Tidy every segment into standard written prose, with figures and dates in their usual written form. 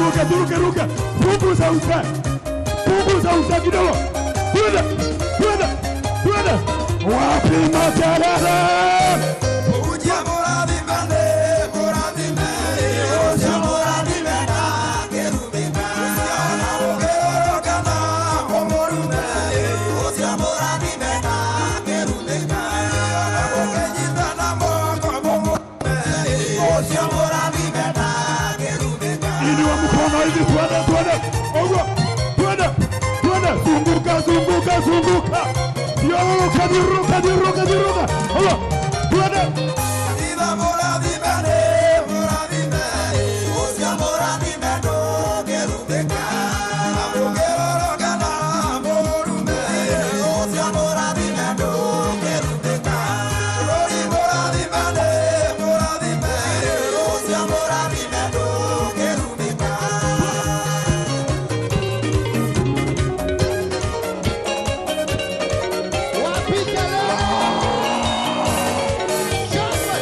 Turuke, turuke, ruke. Punguza uzee. Punguza uzee kidogo. Twende, twende, twende. Wapi makelele? Inua mkono hivi, twende, twende. Ogo, twende, twende. Zunguka, zunguka, zunguka. Ruka, ruka, ruka, ruka. Ogo, twende. Wapi kelele? Shangwe.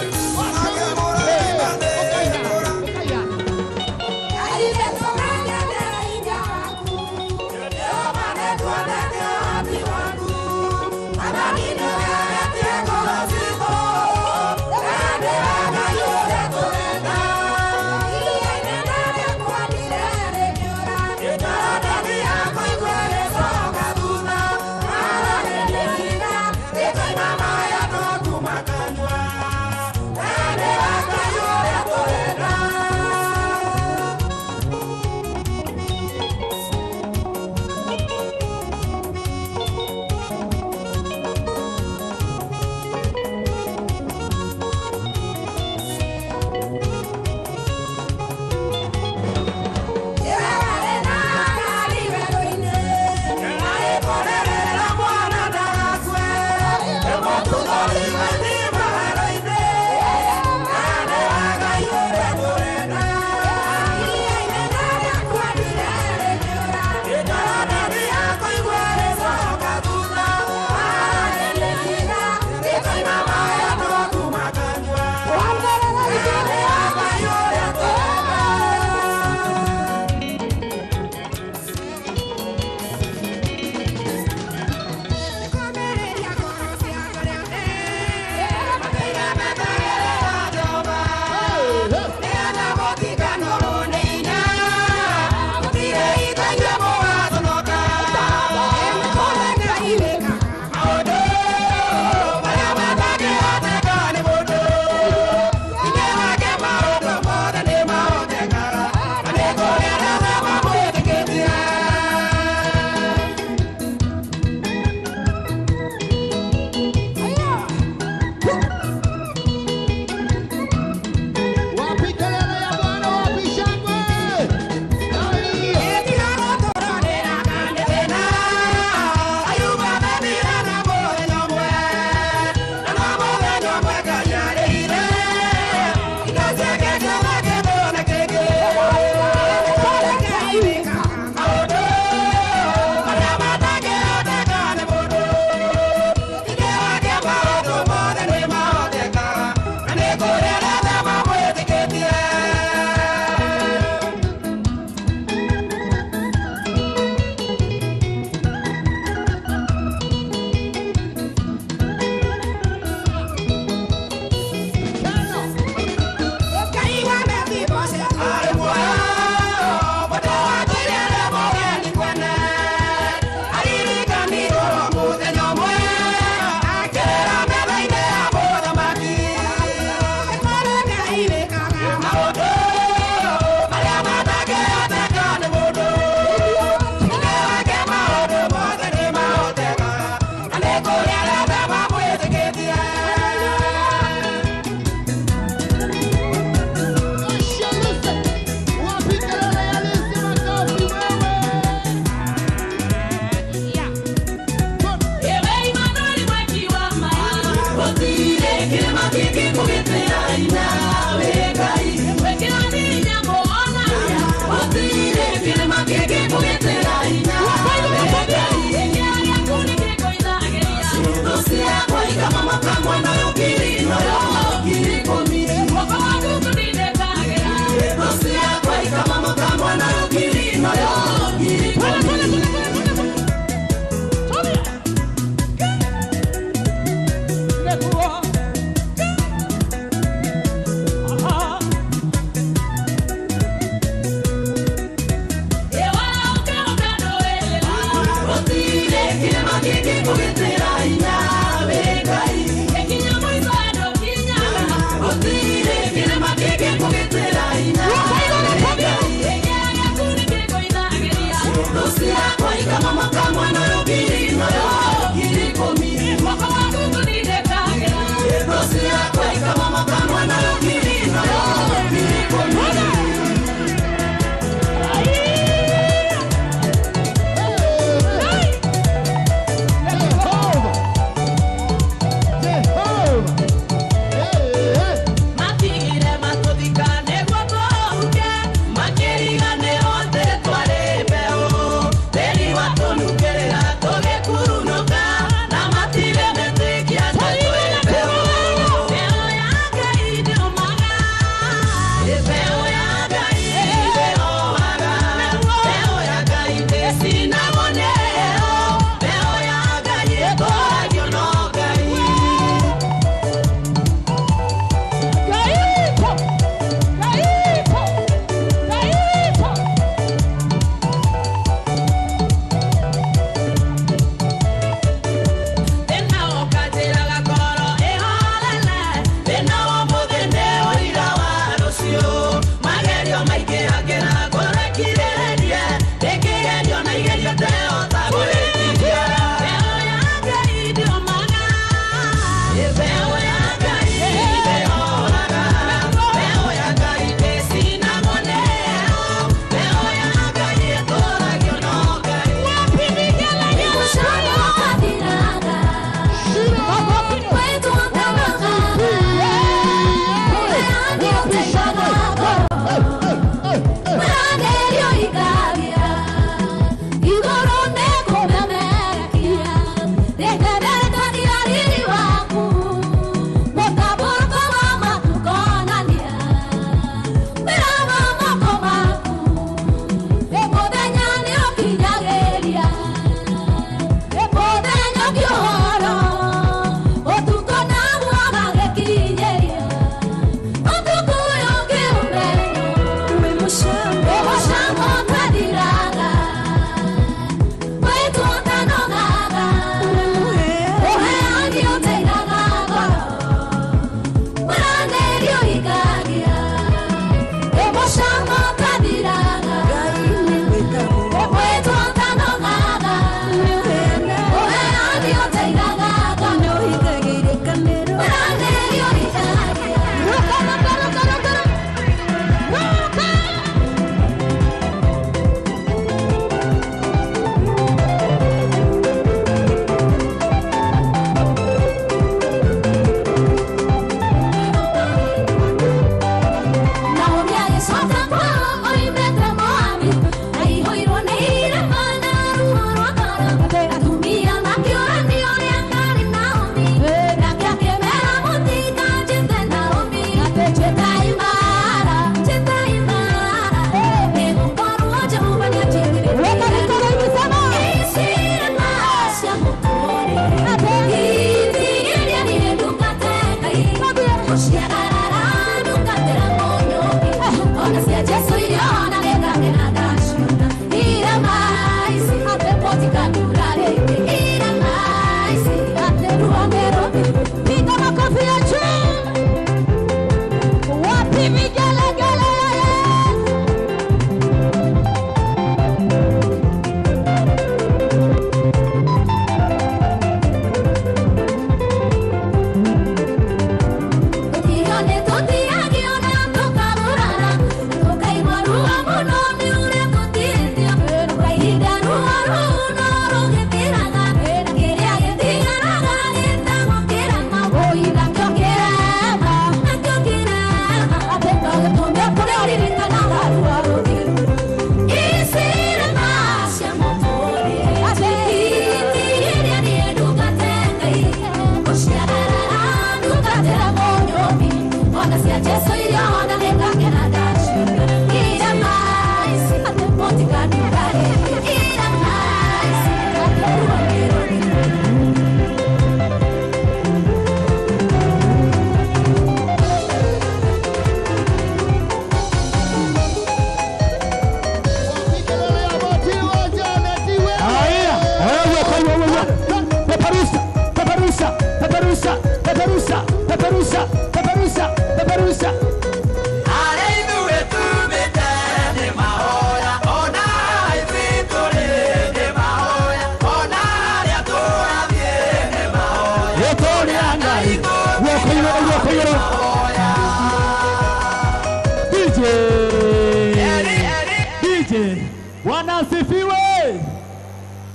Wapi vigelegele?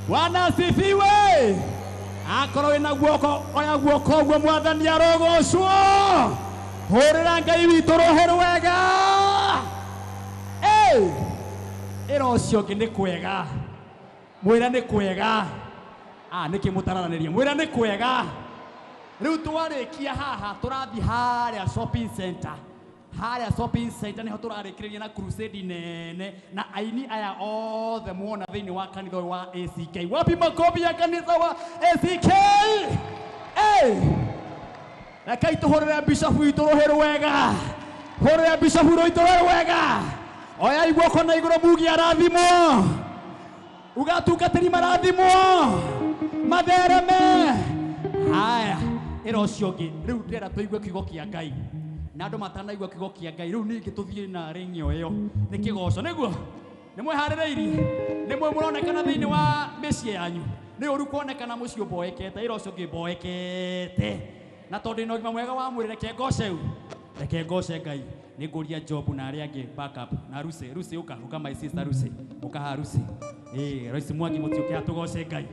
Bwana asifiwe. Akorwo wina guoko oya guoko guo mwathani arogocwo. Hurira Ngai witũ rũhĩ rwega. Ĩra ũcio ũngĩ nĩ kwega. Mwĩra nĩ kwega. Nĩkĩ mũtararanĩria? Mwĩra nĩ kwega. Rĩu twarĩkia haha tũrathiĩ harĩa shopping center. Harĩa shopping center niho tũrarĩkĩrĩria na crusade nene na aini aya othe muona thĩinĩ wa kanitha ũyũ wa ACK. Wapi makobi ya kanitha wa ACK? Rekei tũhũrĩre bishop witũ rũhĩ rwega. Hũrĩra bishop witũ rũhĩ rwega. Oyai guoko na igũrũ mugi arathimwo. Ugatungatĩri marathimwo. Mathereme. Haya, ĩra ũcio ũngĩ rĩu ndĩrenda tũigue kiugo kĩa Ngai. Na andũ matanaigua kiugo kĩa Ngai rĩu ningĩ tũthiĩ na rĩng'io ĩyo nĩ kĩgoco nĩguo nĩ mwĩharĩrĩirie nĩ mwe mũronekana thĩinĩ wa mĩciĩ yanyu nĩ ũru kuonekana mũciĩ ũmboekete ĩra ũcio ũngĩ mboekete na tondũ ndĩna ũgima mwega wa mwĩrĩ reke ngoce u reke ngoce Ngai nĩ ngũria Job na arĩa angĩ backup na Ruse Ruse ũka ũka my sister Ruse ũka haha Ruse Royce Mwangi mũtiũke haha tũgoce Ngai.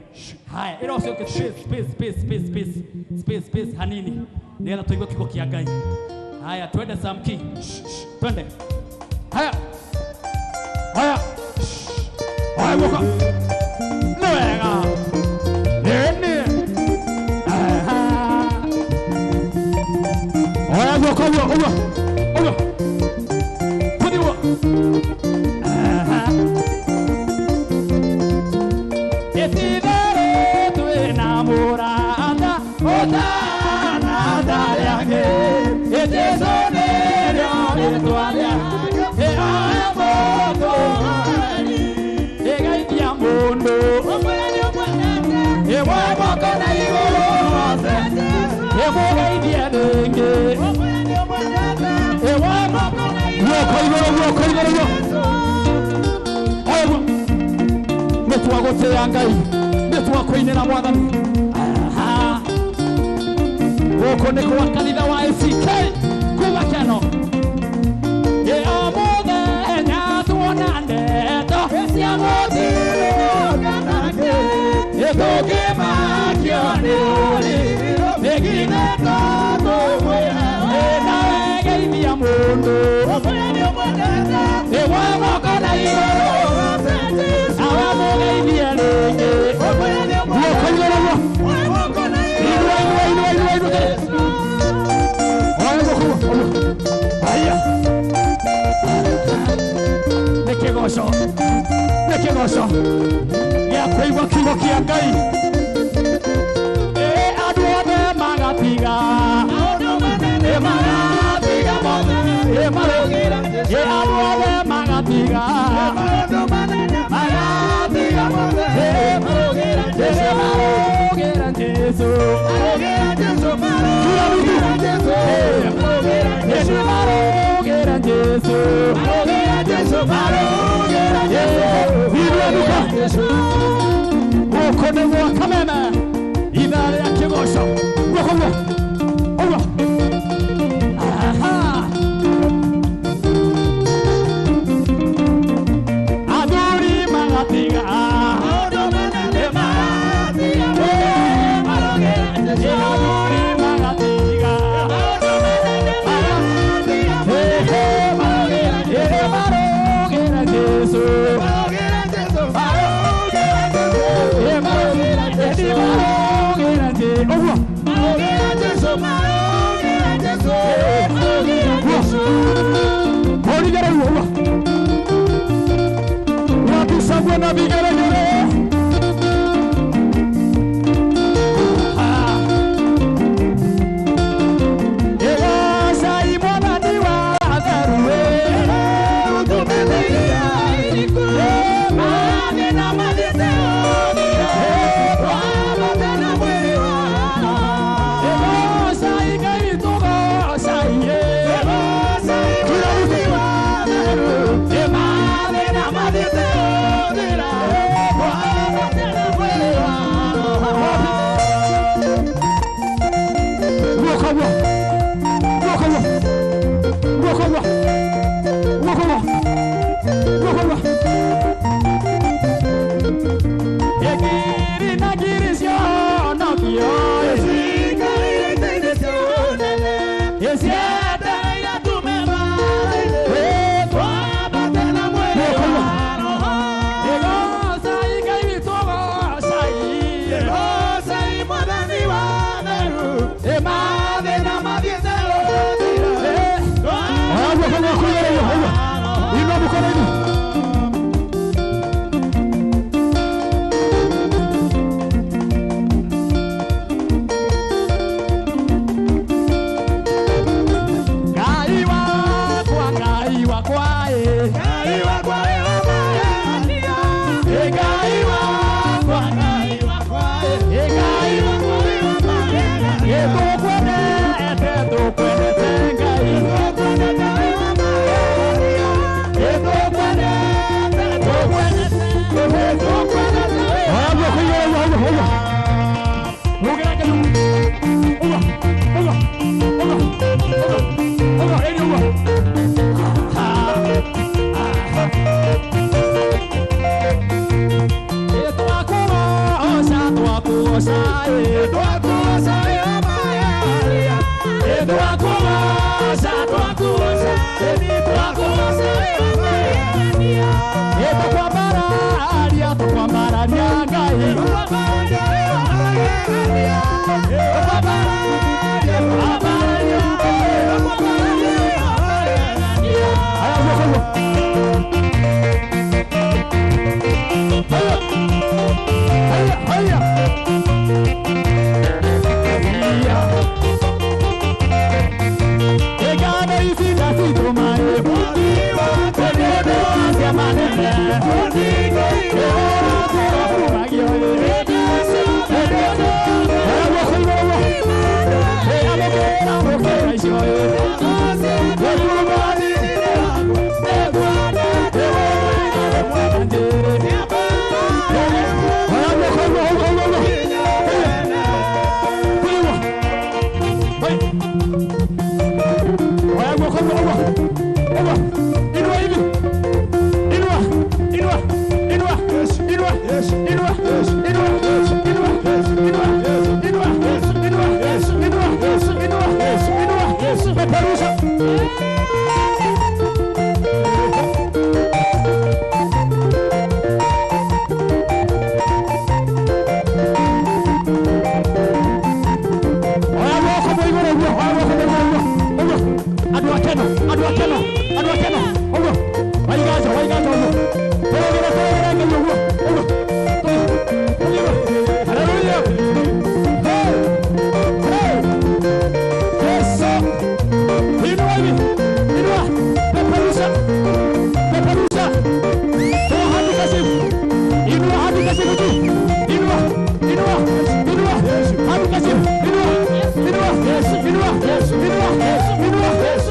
Haya ĩra ũcio ũngĩ space space space space space space space hanini nĩgetha tũigue kiugo kĩa Ngai. Haya, twende Samki. Twende. Haya. Haya. Haya guoko. Nĩ wega. Nĩ. Oya guoko ũguo ũguo. Ũguo. Tũthiĩ ũguo. Ititherũ twĩna mũrata ũtana rĩake. Jesu nĩrĩo rĩtwa rĩake aya mũndũ ĩgeithia mũndũ ĩmwe moko na igũrũ hothe ĩmũgeithie rĩngĩ ĩmwe moko guoko igũrũ guoko igũrũ guo nĩ twagũtĩĩa Ngai nĩ twakũinĩra mwathani. Gũkũ nĩ kwa kanitha wa ACK kuma Keno. Ĩ o mũthenya tuona ndeto cia gũtirũka nake ĩ tũngĩmakio nĩ ũrĩrĩ nĩ githĩ to tũmwĩra ĩ nawe geithia mũndũ ĩ wa moko na igũrũ awa mũgeithie rĩngĩ guoko igũrũ guo inua inua inua inua inua. Oya guoko guo haya nĩ kĩgoco nĩ kĩgoco gĩa kũigua kiugo kĩa Ngai. Ĩ andũ othe magatiga ĩ magatiga mothe ĩ marũgĩra ĩ andũ othe magatiga magatiga mothe ĩ marũgĩra Jesũ marũgĩra Jesũ kila mtu Jesũ marũgĩra Jesu, marogera Jesu, gũkũ nĩ gwa Kameme, ithaa rĩa kĩgoco. Guoko guo, ũguo. Aha. Athuri magatiga maũndũ manene magatiga, athuri magatiga maũndũ manene magatiga, marogera Jesu, marogera Jesu, marogera Jesu, marogera Jesu, ũguo. Marogera Jesu, marogera Jesu, marogera Jesu. Horigere ũguo. Watu shangwe na vigelegele. Ega mwana ni wa tharuwe.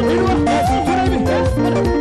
Inua,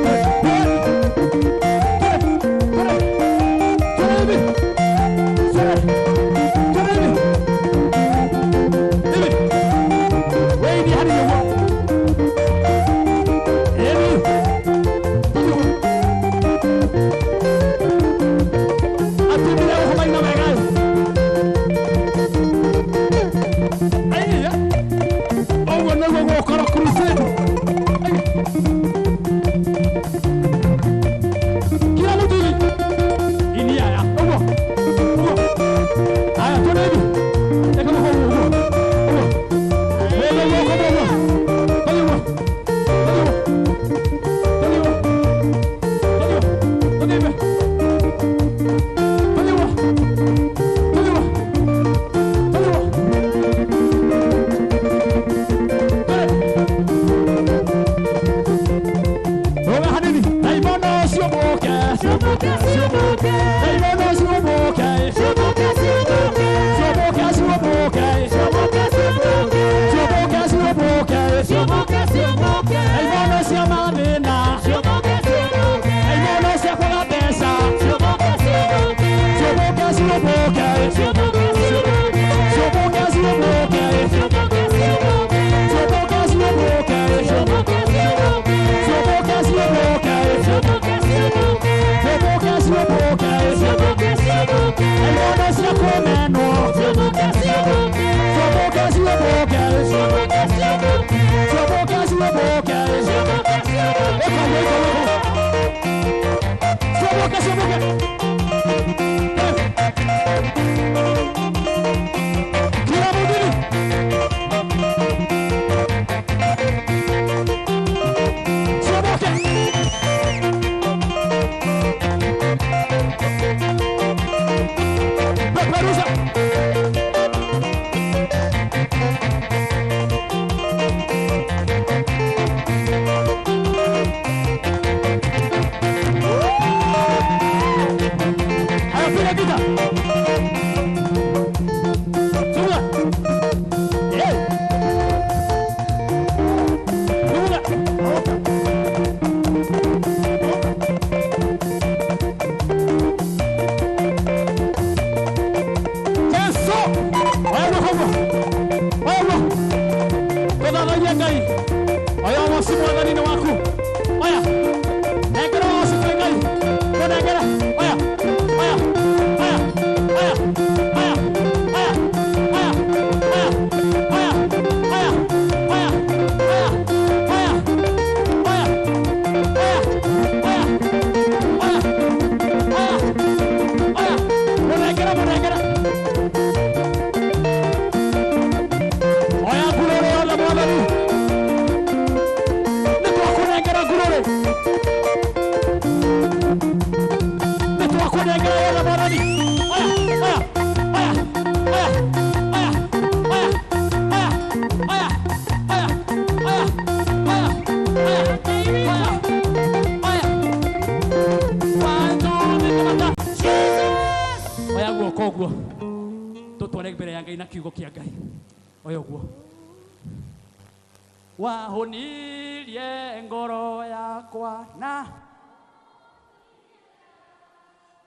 Wahonirie ngoro yakwa na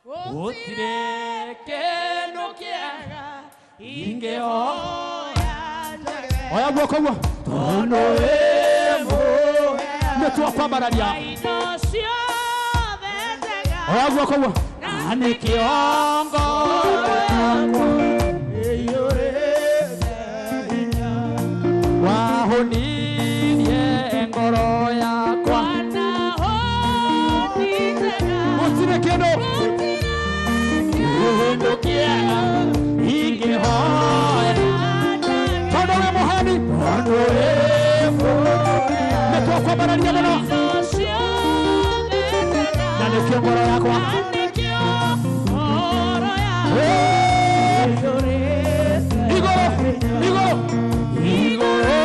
gũtirĩ kĩndũ kĩega ingĩhoya. Oya guoko guo tondũ wĩ mũheani nĩ twakwambararia. Oya guoko guo na nĩkĩo ngoro yakwa ĩiyũrĩte hinya. Wahonirie ngoro yakwa gũtirĩ kĩndũ kĩndũ kĩega ingĩhoya tondũ wĩ mũheani tondũ wĩ mũheani nĩ twakwambararia mũno na nĩkĩo ngoro yakwa igũrũ igũrũ igũrũ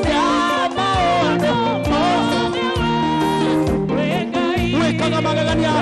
rĩa maũndũ mothe wĩkaga magegania.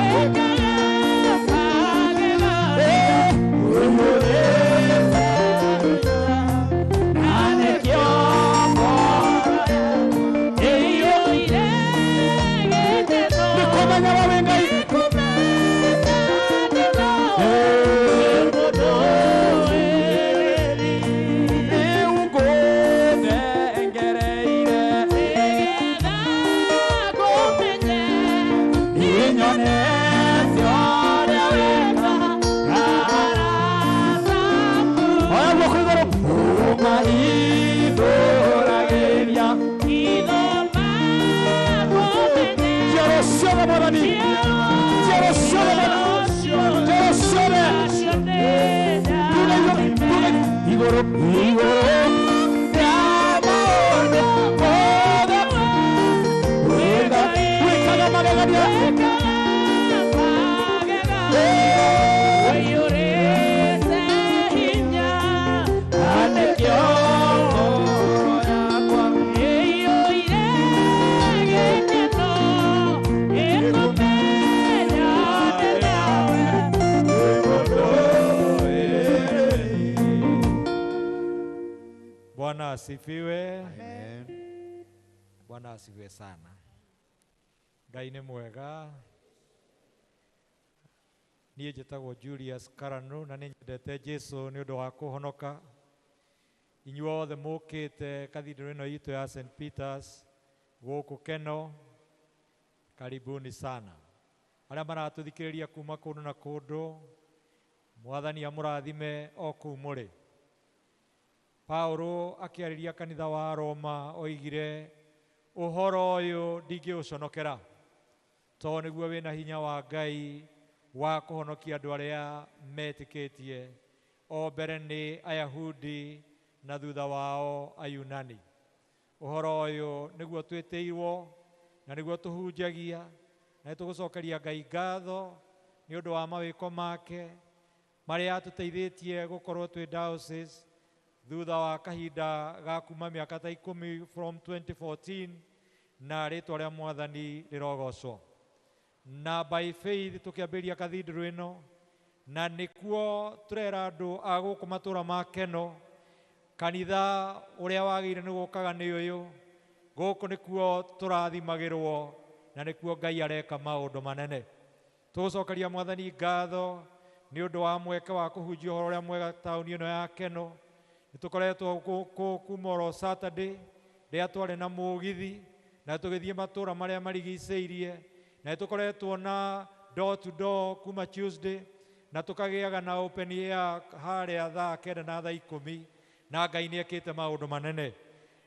Asifiwe. Amen. Bwana asifiwe sana. Ngai nĩ mwega. Niĩ njĩtagwo Julius Karanu na nĩ nyendete Jesu nĩ ũndũ wa kũhonoka. Inyuothe mũkĩte cathedral ĩno itũ ya St. Peters gũkũ Keno, karibuni sana. Arĩa maratũthikĩrĩria kuma kũndũ na kũndũ, Mwathani amũrathime o kũu mũrĩ. Paulo akĩarĩria kanitha wa Roma oigire, ũhoro ũyũ ndingĩũconokera, tondũ nĩguo wĩna hinya wa Ngai wa kũhonokia andũ arĩa metĩkĩtie, o mbere nĩ Ayahudi na thutha wao Ayunani. Ũhoro ũyũ nĩguo twĩtĩirwo na nĩguo tũhunjagia, na nĩtũgũcokeria Ngai ngatho nĩ ũndũ wa mawĩko make marĩa atũteithĩtie gũkorwo twĩ diocese thutha wa kahinda ga kuma mĩaka ta 10 from 2014, na rĩtwa rĩa Mwathani rĩrogocwo. Na by faith tũkĩambĩrĩria cathedral ĩno, na nĩkuo tũrera andũ a gũkũ matũra ma Keno, kanitha ũrĩa wagĩrĩire nĩ gũkaga nĩ ũyũ. Gũkũ nĩkuo tũrathimagĩrwo na nĩkuo Ngai areka maũndũ manene. Tũgũcokeria Mwathani ngatho nĩ ũndũ wa mweke wa kũhunjia ũhoro ũrĩa mwega taũni ĩno ya Keno. Nĩ tũkoretwo gũkũ kuma oro Saturday rĩrĩa twarĩ na mũgithi na tũgĩthiĩ matũra marĩa marigicĩirie, na nĩ tũkoretwo na door to door kuma Tuesday, na tũkagĩaga na open air harĩa thaa 9 na thaa 10, na Ngai nĩ ekĩte maũndũ manene.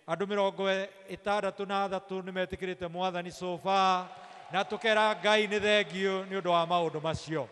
Andũ 63 nĩ metĩkĩrĩte Mwathani so far, na tũkera Ngai nĩ thengiũ nĩ ũndũ wa maũndũ macio.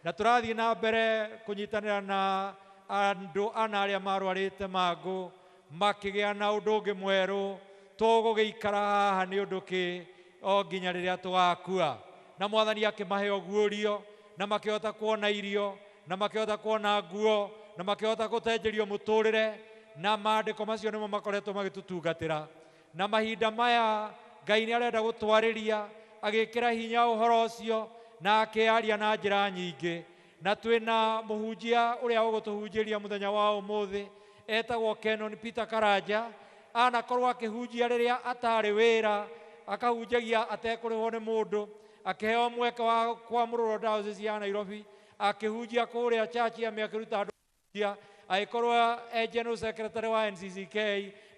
Na tũrathiĩ na mbere kũnyitanĩra na andũ ana arĩa marwarĩte mangũ, makĩgĩa na ũndũ ũngĩ mwerũ, tũgũgĩikara haha nĩ ũndũ kĩ o nginya rĩrĩa tũgakua. Na Mwathani akĩmahe ũguũrio, na makĩhota kuona irio, na makĩhota kuona nguo, na makĩhota gũtenjerio mũtũrĩre, na maandĩko macio nĩmo makoretwo magĩtũtungatĩra. Na mahinda maya Ngai nĩ arenda gũtwarĩria, agĩkĩra hinya ũhoro ũcio na akĩaria na njĩra nyingĩ. Na twĩna mũhunjia ũrĩa ũgũtũhunjĩria mũthenya wa ũmũthĩ, etagwo Canon Peter Karanja. Anakorwo akĩhunjia rĩrĩa atarĩ wĩra, akahunjagia atekũrĩhwo nĩ mũndũ, akĩheo mweke wa kwamũrũrwo diocese ya Nairobi, akĩhunjia kũrĩa church ya akĩruta andũ kũhunjia, agĩkorwo e general secretary wa NCCK,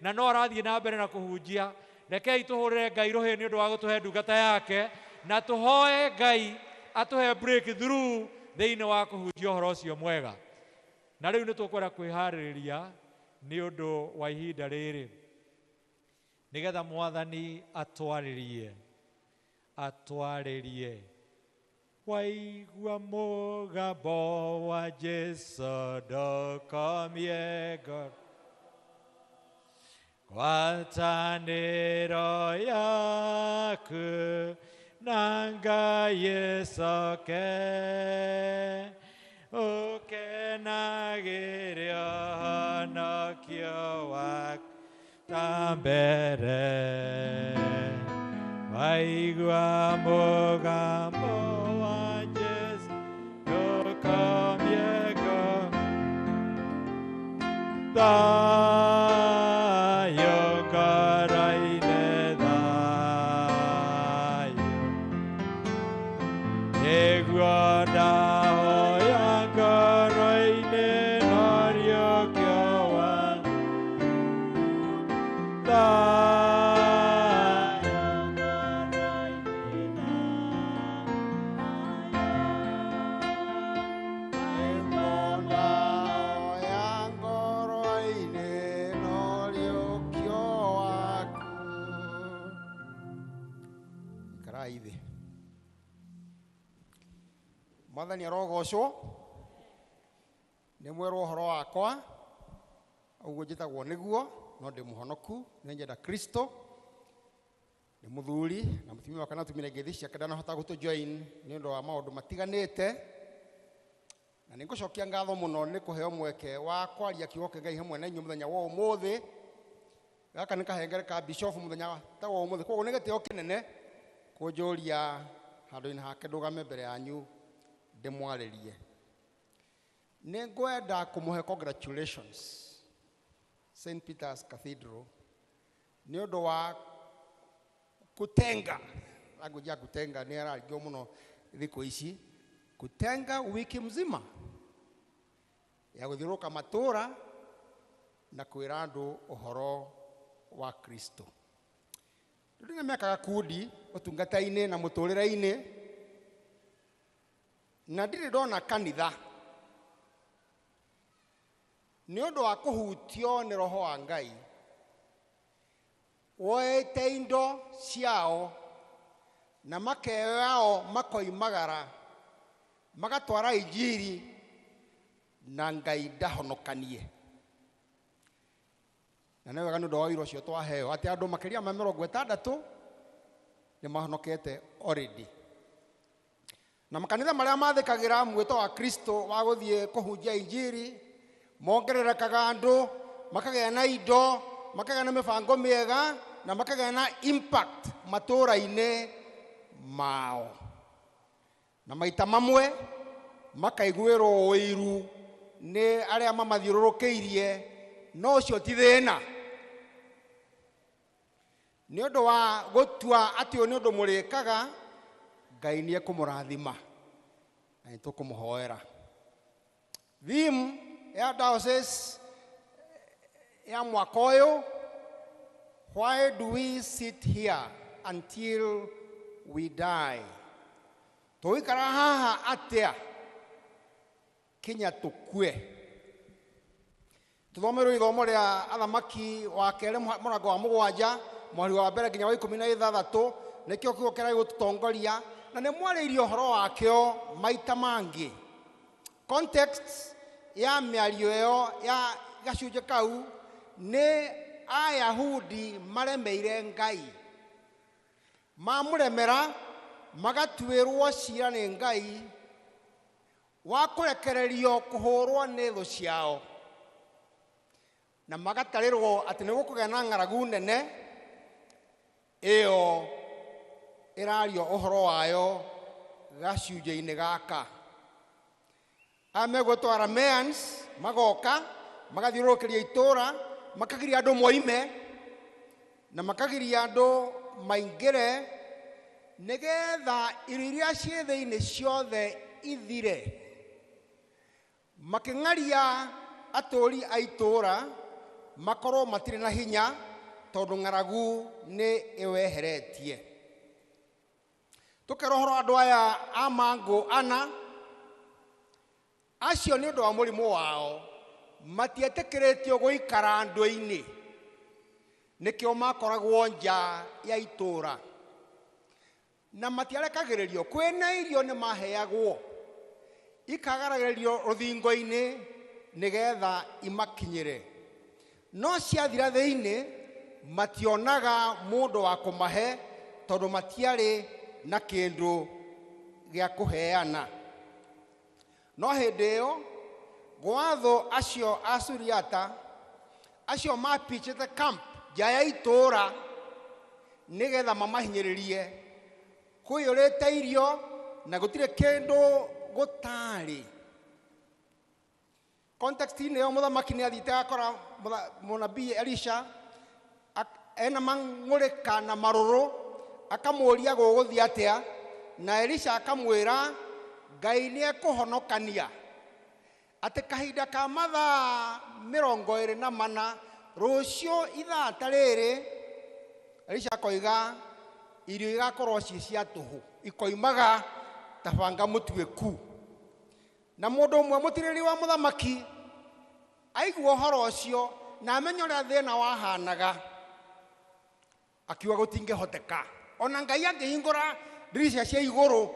na no arathiĩ na mbere na kũhunjia. Rekei tũhũrĩre Ngai rũhĩ nĩ ũndũ wa gũtũhe ndungata yake, na tũhoe Ngai atũhe breakthrough thĩinĩ wa kũhunjia ũhoro ũcio mwega. Na rĩu nĩ tũkwenda kwĩharĩrĩria nĩ ũndũ wa ihinda rĩrĩ, nĩgetha Mwathani atwarĩrie, atwarĩrie. Waigua mũgambo wa Jesu ndũkomie ngoro, ngwatanĩro yaku na Ngai ĩcoke, ũkenagĩre ũhonokio waku ta mbere. Waigua mũgambo wa Jesu ndũkomie ngoro, thayũ ngoro-inĩ, thayũ nĩguo ndahoya ngoro-inĩ, noriũkio wa thayũ ngoro-inĩ, Ndahoya ngoro-inĩ noriũkio waku. Ikarai thĩ. Mwathani arogocwo. Nĩ mwerwo ũhoro wakwa, ũguo njĩtagwo nĩguo, no ndĩ mũhonoku, nĩ nyenda Kristo, nĩ mũthuri na mũtumia wakwa natũmire ngeithi ciake ndanahota gũtũ join nĩ ũndũ wa maũndũ matiganĩte. Na nĩ ngũcokia ngatho mũno nĩ kũheo mweke wa kwaria kiugo kĩa Ngai hamwe na inyuĩ mũthenya wa ũmũthĩ. Gaka nĩ kahengere ka bishop mũthenya ta wa ũmũthĩ, koguo nĩ gĩtĩo kĩnene kũnjũria handũ-inĩ hake ndũgame mbere yanyu ndĩmwarĩrie. Nĩ ngwenda kũmũhe congratulations St. Peter's Cathedral nĩ ũndũ wa kutenga language ya kutenga nĩ ararigio mũno thikũ ici, kutenga wiki mzima ya gũthiũrũrũka matũũra na kwĩra andũ ũhoro wa Kristo. Rĩu nĩ mekaga kundi ũtungata-inĩ na mũtũrĩre-inĩ, na ndirĩ ndona kanitha nĩ ũndũ wa kũhutio nĩ roho wa Ngai woete indo ciao na makeoyao makoimagara magatwara injiri na Ngai ndahonokanie. Na nĩ wega nĩ ũndũ wa ũira ũcio twaheo atĩ andũ makĩria ma 60 nĩ mahonokete already. Na makanitha marĩa mathĩkagĩra mwĩto wa Kristo wa gũthiĩ kũhunjia injiri mongererekaga andũ, makagĩa na indo, makagĩa na mĩbango mĩega na makagĩa na impact matũũra-inĩ mao. Na maita mamwe makaiguĩrwo ũiru nĩ arĩa mamathiũrũrũkĩirie, no ũcio ti thĩna. Nĩ ũndũ wa gũtua atĩ ũyũ nĩ ũndũ mũrĩkaga, Ngai nĩ ekũmũrathima na nĩ tũkũmũhoera. Theme ya diocese ya mwaka ũyũ, why do we sit here until we die? Tũikara haha atĩa kinya tũkue? Tũthomerwo ithomo rĩa Athamaki wa kerĩ mũrango wa 7 mweri wa mbere nginya wa 16, nĩkĩo kiugo kĩrĩa gĩgũtũtongoria, na nĩ mwarĩirie ũhoro wakĩo maita mangĩ. Context ya mĩario ĩyo ya gacunjĩ kau nĩ Ayahudi maremeire Ngai, mamũremera magatuĩrwo cira nĩ Ngai wa kũrekererio kũhũrwo nĩ thũ ciao, na magatarĩrwo atĩ nĩ gũkũgĩa na ng'aragu nene ĩyo ĩrario ũhoro wayo gacunjĩ-inĩ gaka. Aya megwĩtwo Arameans magoka magathiũrũrũkĩria itũũra, makagiria andũ moime na makagiria andũ maingĩre, nĩgetha irio iria ciĩ thĩinĩ ciothe ithire. Makĩng'aria atũũri a itũũra makorwo matirĩ na hinya tondũ ng'aragu nĩ ĩweheretie. Tũkerwo ũhoro andũ aya a mangũ ana acio nĩ ũndũ wa mũrimũ wao matietĩkĩrĩtio gũikara andũ-inĩ, nĩkĩo makoragwo nja ya itũũra na matiarekagĩrĩrio. Kwĩna irio nĩ maheagwo ikagaragĩrĩrio rũthingo-inĩ nĩgetha imakinyĩre, no ciathira thĩinĩ mationaga mũndũ wa kũmahe tondũ matiarĩ na kĩndũ gĩa kũheana. No hĩndĩ ĩyo gwathwo acio a Suriata acio mapichĩte camp nja ya itũũra nĩgetha mamahinyĩrĩrie, kũiyũrĩte irio na gũtirĩ kĩndũ gũtarĩ. Context-inĩ ĩyo mũthamaki nĩ athiĩte agakora mũnabii Elisha ena mang'ũrĩka na marũrũ, akamũũria gũgũthiĩ atĩa, na Elisha akamwĩra Ngai nĩ ekũhonokania, atĩ kahinda ka mathaa 24 rũciũ ithaa ta rĩrĩ, Elisha akoiga irio igakorwo ciĩ cia tũhũ, ikoimaga ta banga mũtuĩku. Na mũndũ ũmwe mũtirĩrĩri wa mũthamaki aigua ũhoro ũcio na amenya ũrĩa thĩna wahanaga, akiuga gũtingĩhoteka. Ona Ngai angĩhingũra ndirica cia igũrũ,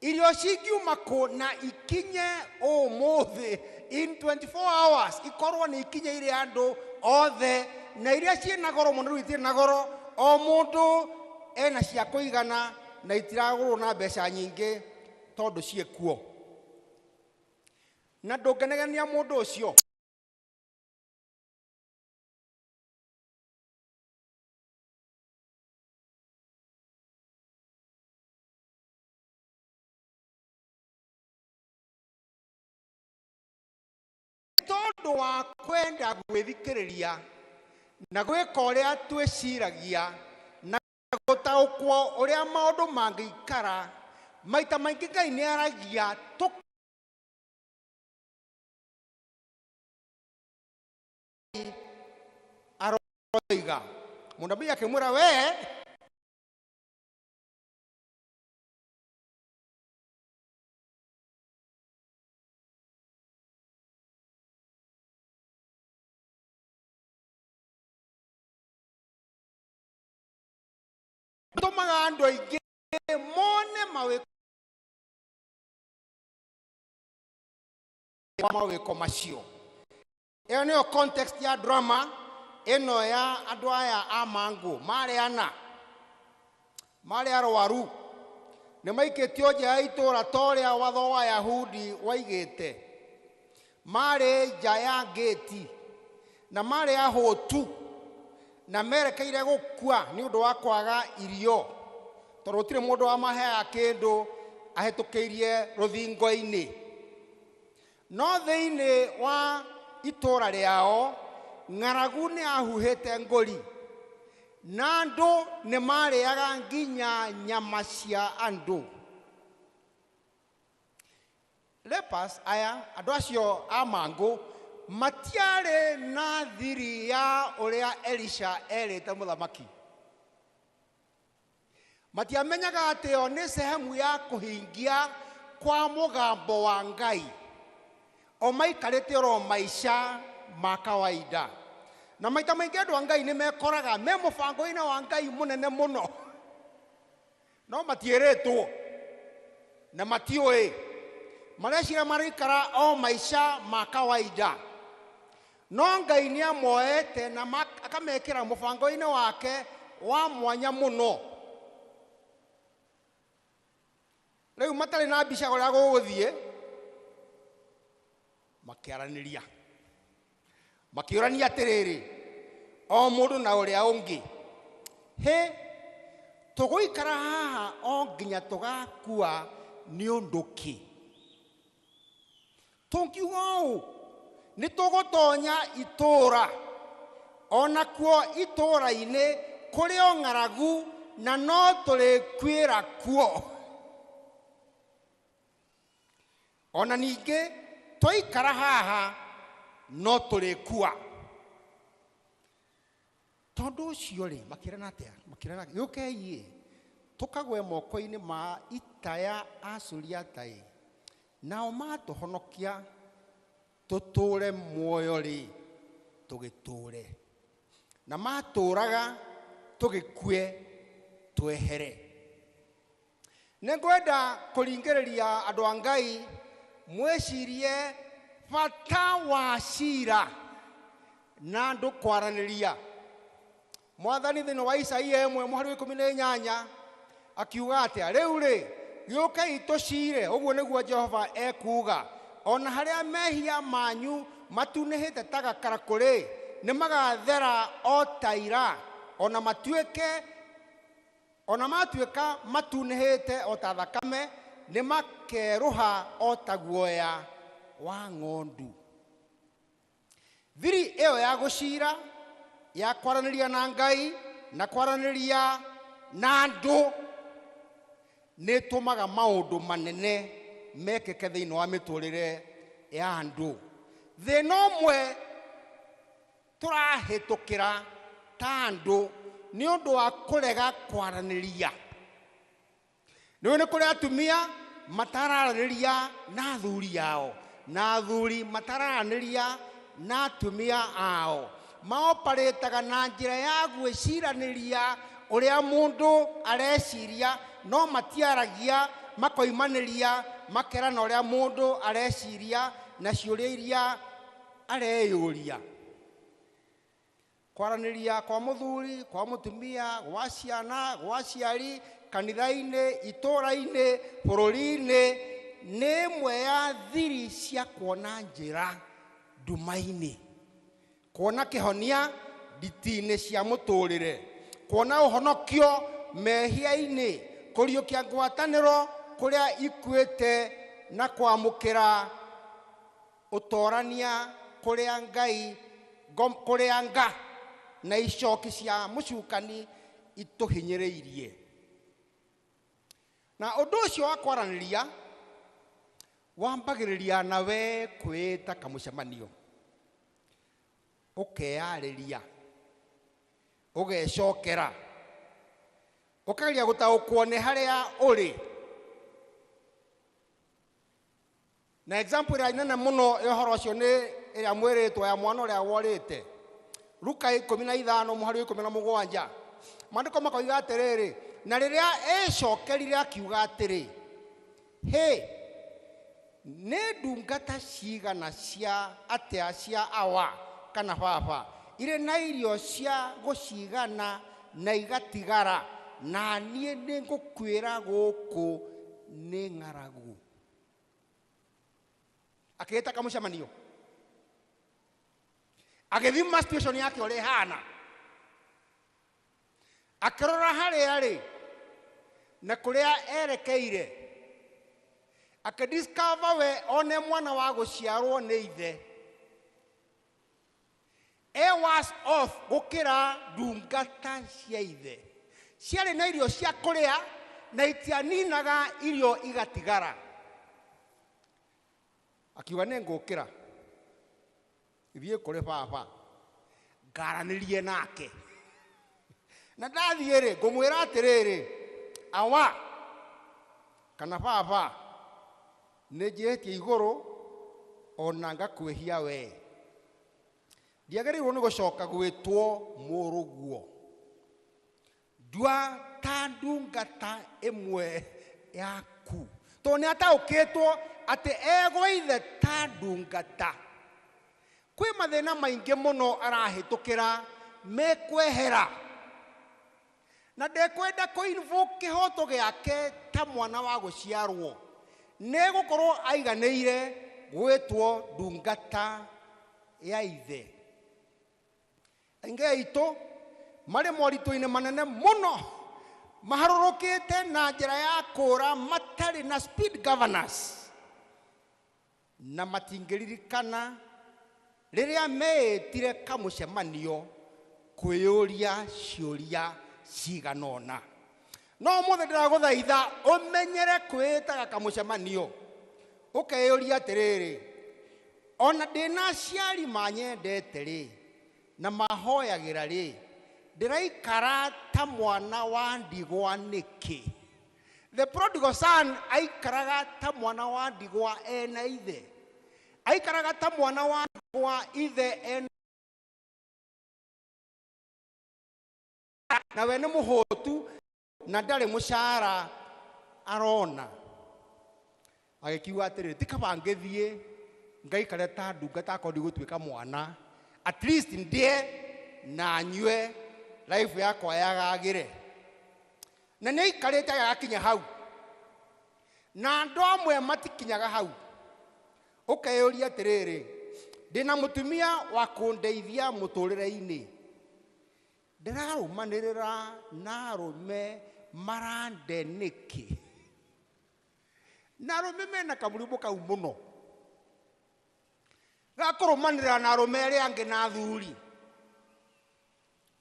irio cingiuma kũ na ikinye ũmũthĩ in 24 hours, ikorwo nĩ ikinyeire andũ othe, na iria ciĩna goro mũno rĩu itirĩ na goro, o mũndũ ena cia kũigana na itiragũrwo na mbeca nyingĩ tondũ ciĩkuo. Na ndũngĩnegenia mũndũ ũcio. Ũndũ wa kwenda gwĩthikĩrĩria na gwĩka ũrĩa twĩciragia na gũtaũkwo ũrĩa maũndũ mangĩikara, maita maingĩ Ngai nĩ aragia aroiga. Mũnabii akĩmwĩra we tũmaga andũ aingĩ mone mawĩko macio. Ĩyo nĩyo context ya drama ĩno ya andũ aya a mangũ marĩ ana, marĩ arwaru, nĩ maikĩtio nja ya itũũra ta ũrĩa watho wa Yahudi waigĩte. Marĩ nja ya ngĩti na marĩ ahũtu na merekeire gũkua nĩ ũndũ wa kwaga irio, tondũ gũtirĩ mũndũ wamaheaga kĩndũ ahĩtũkĩirie rũthingo-inĩ. No thĩinĩ wa itũũra rĩao ng'aragu nĩ ahuhĩte ngũri na andũ nĩ marĩaga nginya nyama cia andũ. Lepers aya, andũ acio a mangũ, matiarĩ na thiri ya ũrĩa Elisha erĩte mũthamaki. Matiamenyaga atĩ o nĩ sehemu ya kũhingia kwa mũgambo wa Ngai. O maikarĩte oro maica ma kawaida. Na maita maingĩ andũ a Ngai nĩ mekoraga me mũbango-inĩ wa Ngai mũnene mũno, no matiĩrĩtwo na matiũĩ, mareciria maraikara o maica ma kawaida. No Ngai nĩ amoete na akamekĩra mũbango-inĩ wake wa mwanya mũno. Rĩu matarĩ na mbica ũrĩa gũgũthiĩ, makĩaranĩria, makĩũrania atĩrĩrĩ, o mũndũ na ũrĩa ũngĩ, hĩ, tũgũikara haha o nginya tũgakua nĩ ũndũ kĩ? Tũngiuga ũũ, nĩ tũgũtonya itũũra, onakuo itũũra-inĩ kũrĩ o ng'aragu na no tũrĩkuĩra kuo. Ona ningĩ twaikara haha no tũrĩkua. Tondũ ũcio rĩ, makĩrana atĩa? Makĩrana, gĩũkei tũkagwe moko-inĩ ma ita ya Asuriata-ĩ, nao matũhonokia tũtũũre muoyo rĩ, tũgĩtũũre, na matũũraga tũgĩkue twehere. Nĩ ngwenda kũringĩrĩria andũ a Ngai mwĩcirie bata wa cira na andũ kwaranĩria. Mwathani thĩinĩ wa Isaia 1 mũhari wa 18 akiuga atĩa? Rĩu rĩ, gĩũkei tũcire, ũguo nĩguo Jehova ekuuga, ona harĩa mehia manyu matunĩhĩte ta gakarakũ-rĩ, nĩ magathera o ta ira, ona matuĩka matunĩhĩte o ta thakame, nĩ makerũha o ta guoya wa ng'ondu. Thiri ĩyo ya gũcira, ya kwaranĩria na Ngai na kwaranĩria na andũ, nĩ ĩtũmaga maũndũ manene mekĩke thĩinĩ wa mĩtũrĩre ya andũ. Thĩna ũmwe tũrahĩtũkĩra ta andũ nĩ ũndũ wa kũrega kwaranĩria. Nĩ nĩ kũrĩ atumia matararanĩria na athuri ao, na athuri matararanĩria na atumia ao. Maoparĩtaga na njĩra ya gwĩciranĩria ũrĩa mũndũ areciria, no matiaragia, makoimanĩria, makerana ũrĩa mũndũ areciria na ciũria iria areyũria. Kwaranĩria kwa mũthuri, kwa mũtumia, gwa ciana, gwa aciari, kanitha-inĩ, itũũra-inĩ, bũrũri-inĩ, nĩ ĩmwe ya thiri cia kuona njĩra nduma-inĩ, kuona kĩhonia nditi-inĩ cia mũtũrĩre, kuona ũhonokio mehia-inĩ, kũriũkia ngwatanĩro kũrĩa ikuĩte na kwamũkĩra ũtorania kũrĩa Ngai kũrĩa nga na icoki cia mũcukani itũhinyĩrĩirie. Na ũndũ ũcio wa kwaranĩria wambagĩrĩria nawe kwĩta kamũcemanio, ũkeyarĩria, ũgecokera, ũkageria gũtaũkwo nĩ harĩa ũrĩ. Na example ĩrĩa nene mũno ya ũhoro ũcio nĩ ĩrĩa mwĩrĩtwo ya mwana ũrĩa worĩte. Luka 15 mũhari wa 17. Maandĩko makoiga atĩrĩrĩ, na rĩrĩa ecokerire akiuga atĩrĩ, hĩ, nĩ ndungata cigana cia atĩa cia awa kana baba irĩ na irio cia gũcigana na igatigara, na niĩ nĩngũkuĩra gũkũ nĩ ng'aragu. Akĩĩta kamũcemanio, agĩthima situation yake ũrĩa ĩhana, akĩrora harĩa arĩ na kũrĩa erekeire, akĩdiscover we one mwana wa gũciarwo nĩ ithe e worse off gũkĩra ndungata cia ithe. Ciarĩ na irio cia kũrĩa na itianinaga irio igatigara. Akiuga nĩ ngũkĩra thiĩ kũrĩ baba ngaranĩrie nake, na ndathiĩ rĩ ngũmwĩra atĩrĩrĩ, awa kana baba, nĩ njĩhĩtie igũrũ ona ngakwĩhia we, ndiagĩrĩirwo nĩ gũcoka gwĩtwo mũrũguo, ndua ta ndungata ĩmwe yaku. Tondũ nĩ ataũkĩtwo atĩ egwa ithe ta ndungata. Kwĩ mathĩna maingĩ mũno arahĩtũkĩra mekwehera, na ndekwenda kũ-invoke kĩhoto gĩake ta mwana wa gũciarwo, nĩ gũkorwo aiganĩire gwĩtwo ndungata ya ithe. Aingĩ aitũ marĩ moritũ-inĩ manene mũno, maharũrũkĩte na njĩra ya kũra, matarĩ na speed governors, na matingĩririkana rĩrĩa meĩtire kamũcemanio kwĩyũria ciũria cigana ũna. No ũmũthĩ ndĩragũthaitha ũmenyere kwĩĩtaga kamũcemanio, ũkeyũria atĩrĩrĩ, ona ndĩna aciari manyendete rĩ na mahoyagĩra rĩ, ndĩraikara ta mwana wa ndigwa nĩkĩ? The prodigal son aikaraga ta mwana wa ndigwa ena ithe, aikaraga ta mwana wa ndigwa ithe ena na we nĩ mũhũtu na ndarĩ mũcara arona. Agĩkiuga atĩrĩrĩ, ti kaba ngĩthiĩ ngaikare ta ndungata akorwo ndigũtuĩka mwana, at least ndĩe na nyue, life yakwa yagagĩre. Na nĩ aikarĩte agĩgakinya hau, na andũ amwe matikinyaga hau. Ũkeyũria atĩrĩrĩ, ndĩna mũtumia wa kũndeithia mũtũrĩre-inĩ, ndĩrarũmanĩrĩra na arũme marande nĩkĩ? Na arũme mena kamũrimũ kau mũno ga kũrũmanĩrĩra na arũme arĩa angĩ na athuri,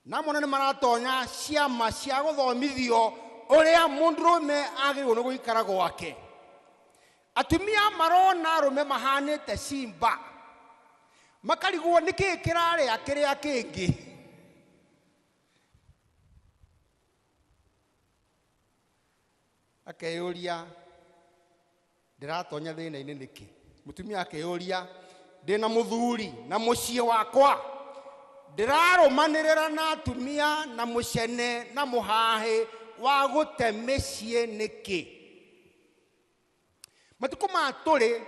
na mona nĩ maratonya ciama cia gũthomithio ũrĩa mũndũrũme agĩrĩirwo nĩ gũikara gwake. Atumia marona arũme mahanĩte simba, makarigwo nĩkĩĩ kĩrarĩa kĩrĩa kĩngĩ. Akeyũria ndĩratonya thĩna-inĩ nĩkĩ? Mũtumia akeyũria ndĩna mũthuri na mũciĩ wakwa, ndĩrarũmanĩrĩra na atumia na mũcene na mũhahĩ wa gũte mĩciĩ nĩkĩ? Matukũ maya tũrĩ,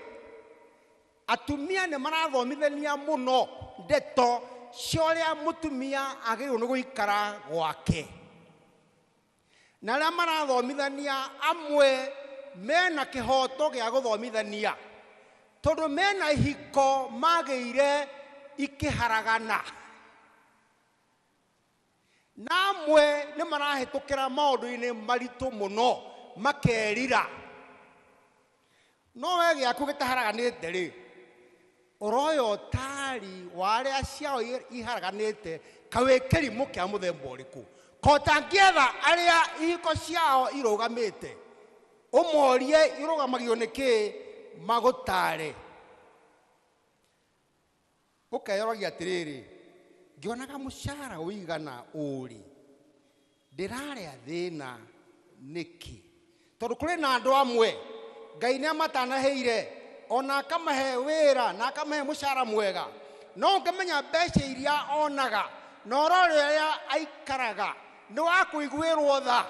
atumia nĩ marathomithania mũno ndeto cia ũrĩa mũtumia agĩrĩirwo nĩ gũikara gwake, na arĩa marathomithania amwe mena kĩhoto gĩa gũthomithania tondũ mena ihiko magĩire ikĩharagana, na amwe nĩ marahĩtũkĩra maũndũ-inĩ maritũ mũno makerira. No we gĩaku gĩtaharaganĩte rĩ, ũroya ũtaari Mũtari wa arĩa ciao iharaganĩte kawĩ kĩrimũ kĩa mũthemba ũrĩkũ kotangĩetha arĩa ihiko ciao irũgamĩte ũmorie irũgamagio nĩ kĩ magũtare ũkeyoragia atĩrĩrĩ ngĩonaga mũcara ũigana ũrĩ ndĩrarĩa thĩna nĩkĩ tondũ kũrĩ na andũ amwe Ngai nĩ amatanahĩire ona akamahe wĩra na akamahe mũcara mwega no ũngĩmenya mbeca iria onaga na ũrore ũrĩa aikaraga nĩ wa kũiguĩrwo tha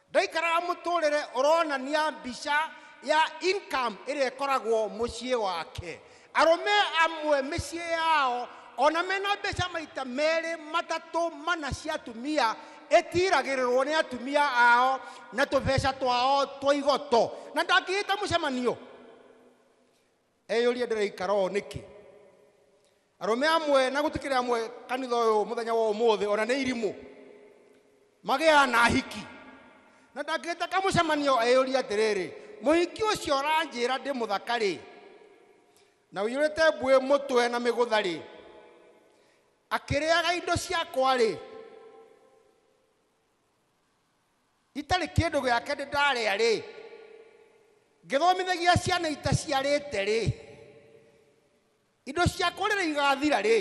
ndaikaraga mũtũrĩre ũronania mbica ya income ĩrĩa ĩkoragwo mũciĩ wake arũme amwe mĩciĩ yao ona mena mbeca maita merĩ matatũ mana cia atumia ĩtiragĩrĩrwo nĩ atumia ao na tũbeca twao twa igoto na ndangĩhĩta mũcemanio eyũrie ndĩraikara ũũ nĩkĩ arũme amwe na gũtikĩrĩ amwe kanitha ũyũ mũthenya wa ũmũthĩ ona nĩ irimũ magĩaga na hiki na ndangĩhĩta kamũcemanio eyũrie atĩrĩrĩ mũhiki ũcio ũranjĩra ndĩ mũthaka rĩ na ũiyũrĩte mbuĩ mũtwe na mĩgũtha rĩ akĩrĩaga indo ciakwa rĩ itarĩ kĩndũ gĩake ndĩ ndarĩa rĩ ngĩthomithagia ciana itaciarĩte rĩ indo ciakwa rĩrĩa igathira rĩ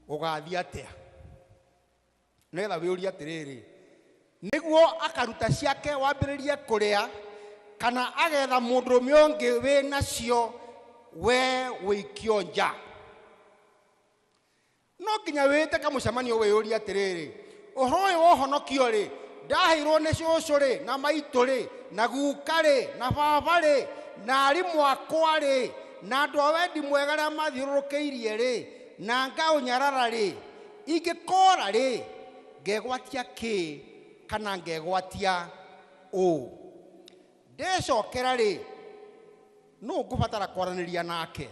ũgathiĩ atĩa nĩgetha wĩũrie atĩrĩrĩ nĩguo akaruta ciake wambĩrĩrie kũrĩa kana agetha mũndũrũme ũngĩ wĩ nacio we wĩikio nja no nginya wĩte kamũcemanio wĩyũrie atĩrĩrĩ ũhoro ũyũ wa ũhonokio rĩ ndaheirwo nĩ cũcũ rĩ na maitũ rĩ na guka rĩ na baba rĩ na arimũ akwa rĩ na andũ a wendi mwega arĩa mathiũrũrũkĩirie rĩ na ngaũnyarara rĩ ingĩkora rĩ ngegwatia kĩ kana ngegwatia ũ ndecokera rĩ nũ ngũbatara kwaranĩria nake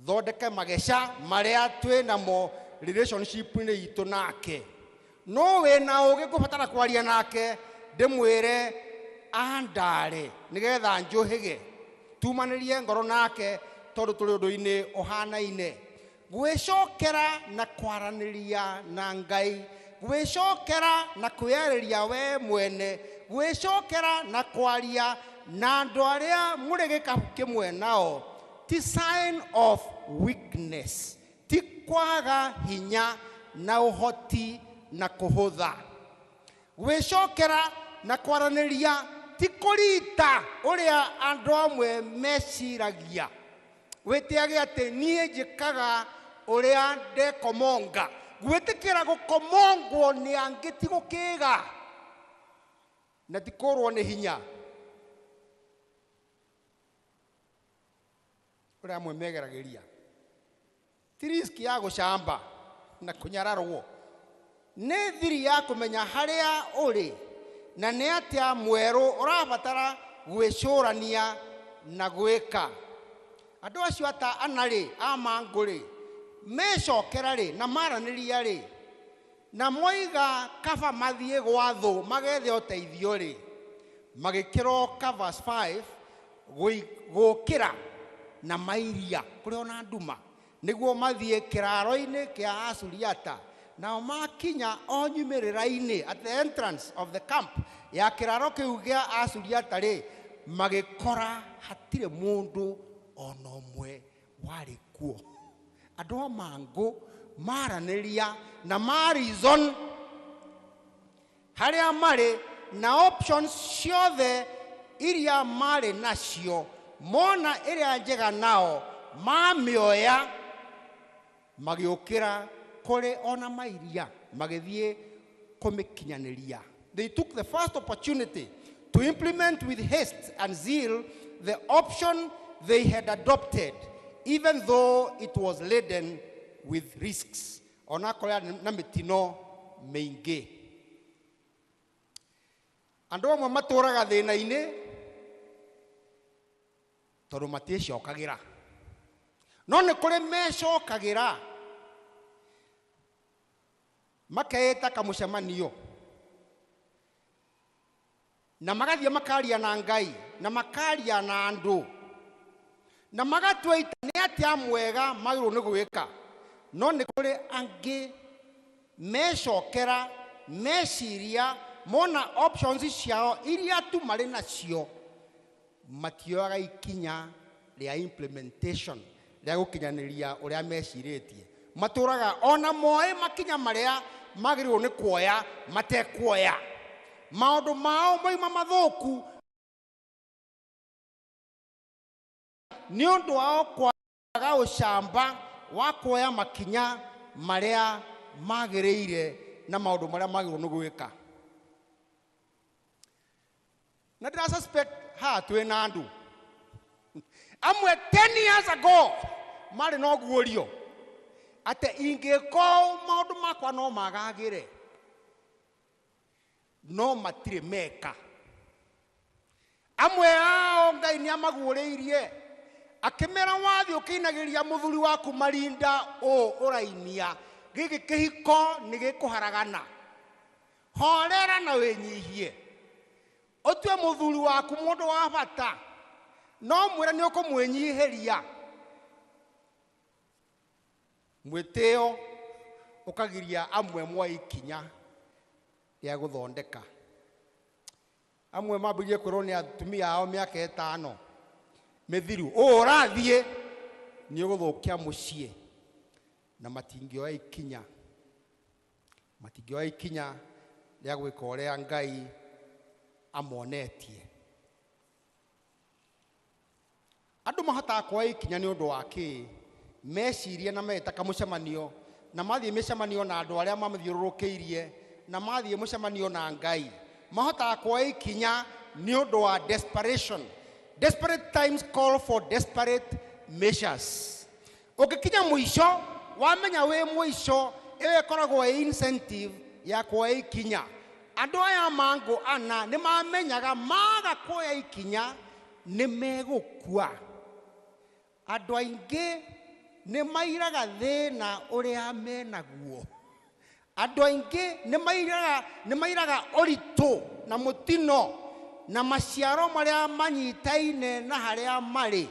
thondeke mageca marĩa twĩ namo relationship-inĩ itũ nake no wĩna ũgĩ ngũbatara kwaria nake ndĩmwĩre andare nĩgetha njũhĩge tumanĩrie ngoro nake tondũ tũrĩ ũndũ-inĩ ũhanaine gwĩcokera na kwaranĩria na Ngai gwĩcokera na kwĩyarĩria we mwene gwĩcokera na kwaria na andũ arĩa mũrĩ gĩkabu kĩmwe nao ti sign of weakness ti kwaga hinya na ũhoti na kũhũtha gwĩcokera na kwaranĩria ti kũrita ũrĩa andũ amwe meciragia wĩtĩage atĩ niĩ njĩkaga ũrĩa ndekomonga gwĩtĩkĩra gũkomongwo nĩ angĩ ti gũkĩga na ti kũrwo nĩ hinya ũrĩa amwe megeragĩria ti riski ya gũcamba na kũnyararwo nĩ thiri ya kũmenya harĩa ũrĩ na nĩ atĩa mwerũ ũrabatara gwĩcũrania na gwĩka andũ acio ata ana rĩ a mangũ rĩ mecokera rĩ na maranĩria rĩ na moiga kaba mathiĩ gwa thũ magethe ũteithio rĩ magĩkĩroka verse 5 gũkĩra na mairia kũrĩ ona nduma nĩguo mathiĩ kĩraro-inĩ kĩa Asuriata nao makinya o nyumĩrĩra-inĩ at the entrance of the camp ya kĩraro kĩu gĩa Asuriata rĩ magĩkora hatirĩ mũndũ ona ũmwe warĩ kuo andũ a mangũ maranĩria na mareason harĩa marĩ na options ciothe iria marĩ nacio mona ĩrĩa njega nao mamĩoya magĩũkĩra kũrĩ ona mairia magĩthiĩ kũmĩkinyanĩria. They took the first opportunity to implement with haste and zeal the option they had adopted, even though it was laden with risks. Onakorwo na mĩtino mĩingĩ. Andũ amwe matũraga thĩna-inĩ tondũ matiĩcokagĩra. No nĩ kũrĩ mecokagĩra makeĩta kamũcemanio na magathiĩ makaria na Ngai na makaria na andũ Na magatua ita nĩ atĩa mwega magĩrĩirwo nĩ gwĩka. No nĩ kũrĩ angĩ mecokera, meciria, mona options ciao iria tu marĩ nacio, matioyaga ikinya rĩa implementation rĩa gũkinyanĩria ũrĩa mecirĩtie. Matũraga ona moĩ makinya marĩa magĩrĩirwo nĩ kuoya matekuoya. Maũndũ mao moima mathũku nĩ ũndũ wao kwaga ũcamba wa kuoya makinya marĩa magĩrĩire na maũndũ marĩa magĩrĩirwo nĩ gwĩka. Na ndĩra suspect haha twĩ na andũ amwe 10 years ago marĩ na ũguũrio atĩ ingĩka ũũ maũndũ makwa no magagĩre, no matirĩ meka. Amwe ao Ngai nĩ amaguũrĩirie akĩmera wathiĩ ũkĩinagĩria mũthuri waku marinda ũũ ũrainia, gĩkĩ kĩhiko nĩ gĩkũharagana. Horera na wĩnyihie, ũtue mũthuri waku mũndũ wa bata, no mwĩre nĩ ũkũmwĩnyihĩria. Mwĩtĩo ũkagiria amwe moe ikinya rĩa gũthondeka. Amwe mambĩrĩrie kwĩrwo nĩ atumia ao mĩaka 5 mĩthiru, ũũ ũrathiĩ nĩ ũgũthũkia mũciĩ, na matingĩoya ikinya, matingĩoya ikinya rĩa gwĩka ũrĩa Ngai amonetie. Andũ mahotaga kuoya ikinya nĩ ũndũ wa kĩĩ? Meciria na meta kamũcemanio, na mathiĩ mĩcemanio na andũ arĩa mamathiũrũrũkĩirie, na mathiĩ mũcemanio na Ngai. Mahotaga kuoya ikinya nĩ ũndũ wa desperation. Desperate times call for desperate measures. Ũngĩkinya mũico, wamenya wĩ mũico, ĩyo ĩkoragwo ĩ incentive ya kuoya ikinya. Andũ aya mangũ ana nĩ mamenyaga maga kuoya ikinya nĩ megũkua. Andũ aingĩ nĩ mairaga thĩna ũrĩa menaguo. Andũ aingĩ nĩ mairaga ũritũ na mũtino na maciaro marĩa manyitaine na harĩa marĩ,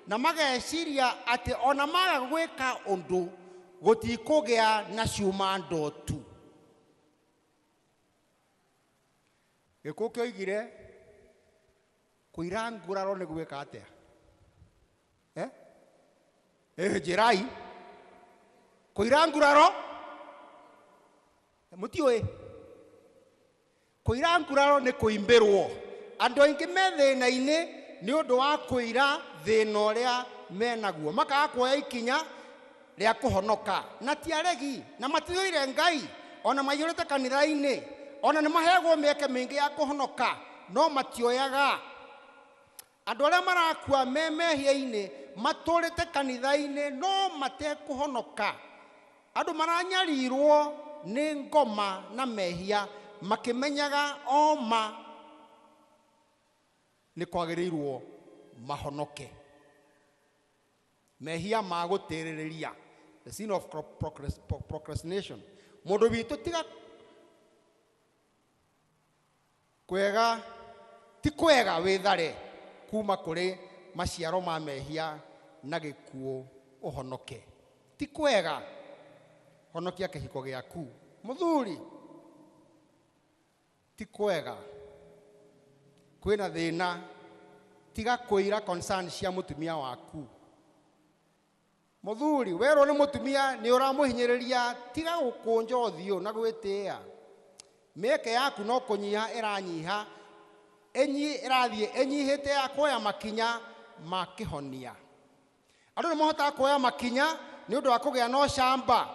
na mageciria atĩ ona maga gwĩka ũndũ gũtikũgĩa na ciuma ndotu. Gĩkũyũ kĩoigire kũira nguraro nĩ gwĩka atĩa? Njĩrai. Kũira nguraro mũtiũĩ. Kũira nguraro nĩ kũimbĩrwo. Andũ aingĩ me thĩna-inĩ nĩ ũndũ wa kũira thĩna ũrĩa menaguo, makaga kuoya ikinya rĩa kũhonoka. Na ti aregi, na matithũire Ngai, ona maiyũrĩte kanitha-inĩ, ona nĩ maheagwo mĩeke mĩingĩ ya kũhonoka, no matioyaga. Andũ arĩa marakua me mehia-inĩ matũrĩte kanitha-inĩ no matekũhonoka. Andũ maranyarirwo nĩ ngoma na mehia makĩmenyaga oma nĩ kwagĩrĩirwo mahonoke. Mehia ma gũtĩrĩrĩria, the sin of procrastination. Mũndũ witũ tiga kwega, ti kwega wĩthare kuma kũrĩ maciaro ma mehia na gĩkuũ ũhonoke. Ti kwega, honokia kĩhiko gĩaku. Mũthuri, ti kwega, kwĩna thĩna, tiga kũira concern cia mũtumia waku. Mũthuri, werwo nĩ mũtumia nĩ ũramũhinyĩrĩria, tiga gũkũnja ũthiũ na gwĩtĩĩa. Mĩeke yaku no kũnyiha ĩranyiha, ĩrathiĩ ĩnyihĩte ya kuoya makinya ma kĩhonia. Andũ nĩ mahotaga kuoya makinya nĩ ũndũ wa kũgĩa na ũcamba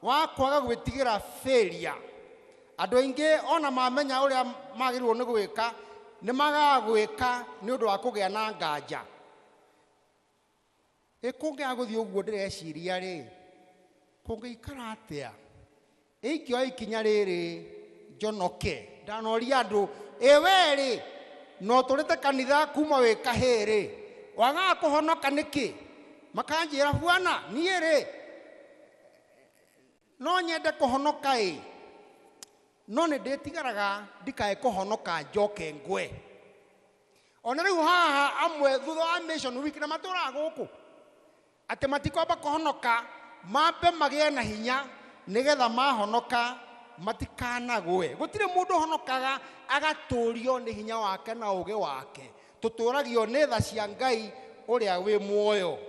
wa kwaga gwĩtigĩra failure. Andũ aingĩ ona mamenya ũrĩa magĩrĩirwo nĩ gwĩka, nĩ magaga gwĩka nĩ ũndũ wa kũgĩa na nganja. Ĩ kũngĩaga gũthiĩ ũguo ndĩreciria rĩ, kũngĩikara atĩa? Ingĩoya ikinya rĩrĩ njonoke. Ndanoria andũ, ĩ we rĩ, no tũrĩte kanitha kuma wĩ kahĩĩ rĩ, wagaga kũhonoka nĩkĩ? Makanjĩra, bwana, niĩ rĩ, no nyende kũhonoka ĩ, no nĩ ndĩtigaraga ndikae kũhonoka njoke ngwe. Ona rĩu haha amwe thutha wa mission week na matũraga gũkũ atĩ matikwamba kũhonoka mambe magĩe na hinya nĩgetha mahonoka matikanagwe. Gũtirĩ mũndũ ũhonokaga agatũrio nĩ hinya wake na ũũgĩ wake. Tũtũragio nĩ tha cia Ngai ũrĩa wĩ muoyo.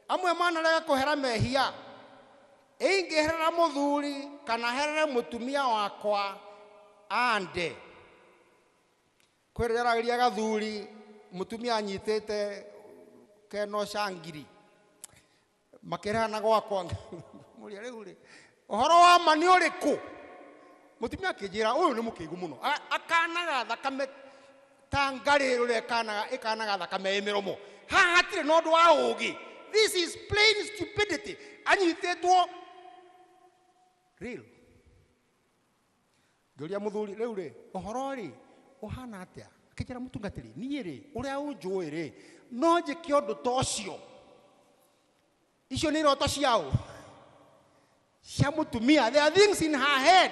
Amwe manarega kũhera mehia. Ingĩherera mũthuri kana herere mũtumia wakwa ande. Kwĩ rĩrĩa aragĩria gathuri mũtumia anyitĩte keno cangiri makĩrehana gwakwa mũria rĩu rĩ ũhoro wa ma nĩ ũrĩkũ? Mũtumia akĩnjĩra ũyũ nĩ mũkĩgu mũno. Akanaga thakame ta ngarĩ rũrĩa ĩkanaga thakame ĩ mĩromo. Haha hatirĩ na ũndũ wa ũũgĩ. This is plain stupidity. Anyitĩtwo real. Ngĩũria mũthuri rĩu rĩ ũhoro rĩ ũhana atĩa? Akĩnjĩra mũtungatĩri niĩ rĩ ũrĩa ũnjũĩ rĩ no njĩke ũndũ ta ũcio. Icio nĩ iroto ciao cia mũtumia. There are things in her head.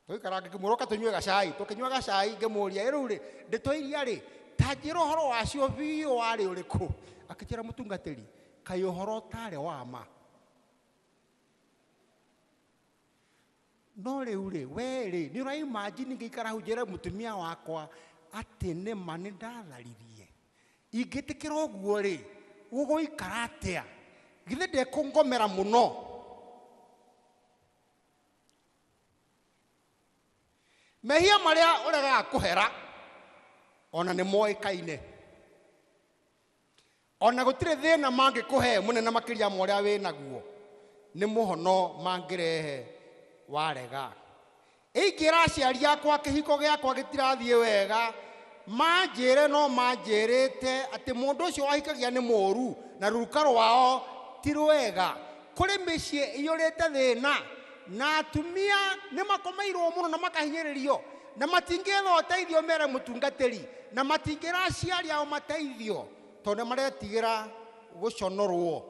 Tũikara ngĩmwĩra ũka tũnyue gacai. Tũkĩnyua gacai ngĩmũria rĩu rĩ ndeto iria rĩ ta njĩra ũhoro wacio biũ warĩ ũrĩkũ? Akĩnjĩra mũtungatĩri kaĩ ũhoro ũtarĩ wa ma. No rĩu rĩ we rĩ nĩ ũraimagine ngĩikara hau njĩre mũtumia wakwa atĩ nĩ ma nĩ ndatharirie. Ingĩtĩkĩra ũguo rĩ gũgũikara atĩa? Githĩ ndekũngomera mũno? Mehia marĩa ũregaga kũhera ona nĩ moĩkaine. Ona gũtirĩ thĩna mangĩkũhe mũnene makĩria ma ũrĩa wĩnaguo. Nĩ mũhono mangĩrehe warega. Ingĩra aciari akwa kĩhiko gĩakwa gĩtirathiĩ wega, manjĩre no manjĩrĩte atĩ mũndũ ũcio wahikagia nĩ mũũru na rũruka rwao ti rwega. Kũrĩ mĩciĩ ĩiyũrĩte thĩna na atumia nĩ makomeirwo mũno na makahinyĩrĩrio na matingĩetha ũteithio mere mũtungatĩri na matingĩra aciari ao mateithio tondũ nĩ maretigĩra gũconorwo.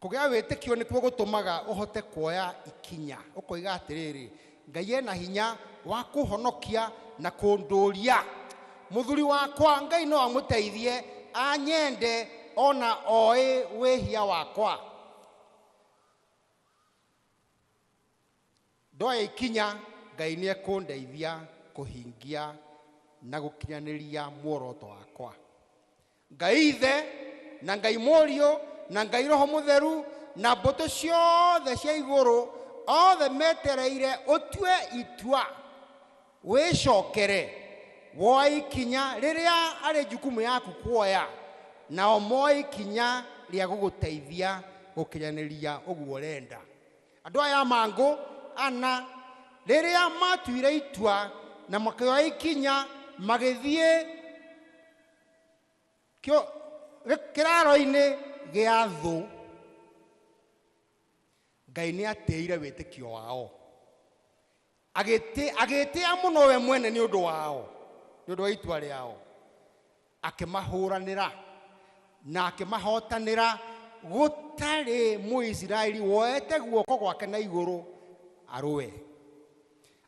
Kũgĩa wĩtĩkio nĩkuo gũtũmaga ũhote kuoya ikinya. Ũkoiga atĩrĩrĩ, Ngai ena hinya wa kũhonokia na kũndũria. Mũthuri wakwa Ngai no amũteithie anyende ona oĩ wĩhia wakwa. Ndoya ikinya Ngai nĩ ekũndeithia kũhingia na gũkinyanĩria muoroto wakwa. Ngai Ithe na Ngai Mũriũ na Ngai Roho Mũtheru na mbũtũ ciothe cia igũrũ othe metereire ũtue itua wĩcokere woe ikinya rĩrĩa arĩ jukumu yaku kuoya nao moe ikinya rĩa gũgũteithia gũkinyanĩria ũguo ũrenda. Andũ aya mangũ ana rĩrĩa matuire itua na makĩoya ikinya magĩthiĩ kĩraro-inĩ gĩa thũ, Ngai nĩ atĩire wĩtĩkio wao. Agĩtĩa mũno we mwene nĩ ũndũ wao, nĩ ũndũ wa itua rĩao. Akĩmahũranĩra na akĩmahotanĩra gũtarĩ Mũisiraeli woete guoko gwake na igũrũ arũe.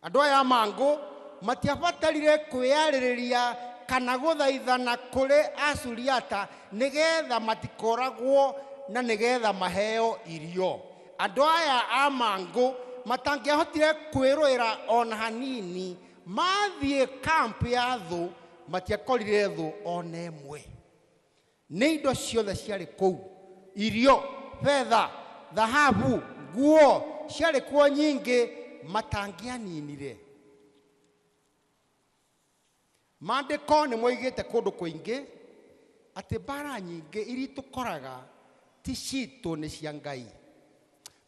Andũ aya mangũ matiabatarire kwĩyarĩrĩria kana gũthaithana kũrĩ Asuriata nĩgetha matikoragwo na nĩgetha maheo irio. Andũ aya a mangũ matangĩahotire kwĩrũĩra ona hanini, mathiĩ kamp ya thũ matiakorire thũ ona ĩmwe. Nĩ indo ciothe ciarĩ kũu, irio, betha, thahabu, nguo ciarĩ kuo nyingĩ matangĩaninire. Maandĩko nĩ moigĩte kũndũ kũingĩ atĩ mbara nyingĩ iria tũkoraga ti citũ nĩ cia Ngai.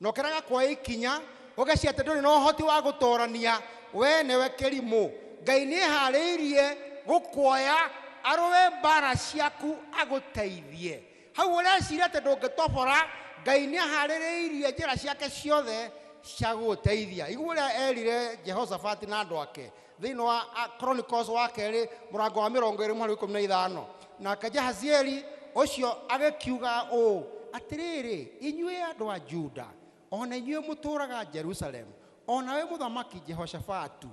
Na ũkĩrega kuoya ikinya ũgeciria atĩ ndũrĩ na ũhoti wa gũtorania we nĩwe kĩrimũ. Ngai nĩ eharĩirie gũkuoya arũe mbara ciaku agũteithie. Hau ũreciria atĩ ndũngĩtobora, Ngai nĩ aharĩrĩirie njĩra ciake ciothe cia gũgũteithia. Igua ũrĩa erire Jehoshaphat na andũ ake thĩinĩ wa Chronicles wa kerĩ mũrango wa 20 mũhari wa 15. Nake Jahazieli ũcio agĩkiuga ũũ, atĩrĩrĩ inyuĩ andũ a Juda ona inyuĩ mũtũũraga Jerusalem, ona we mũthamaki Jehoshafatu,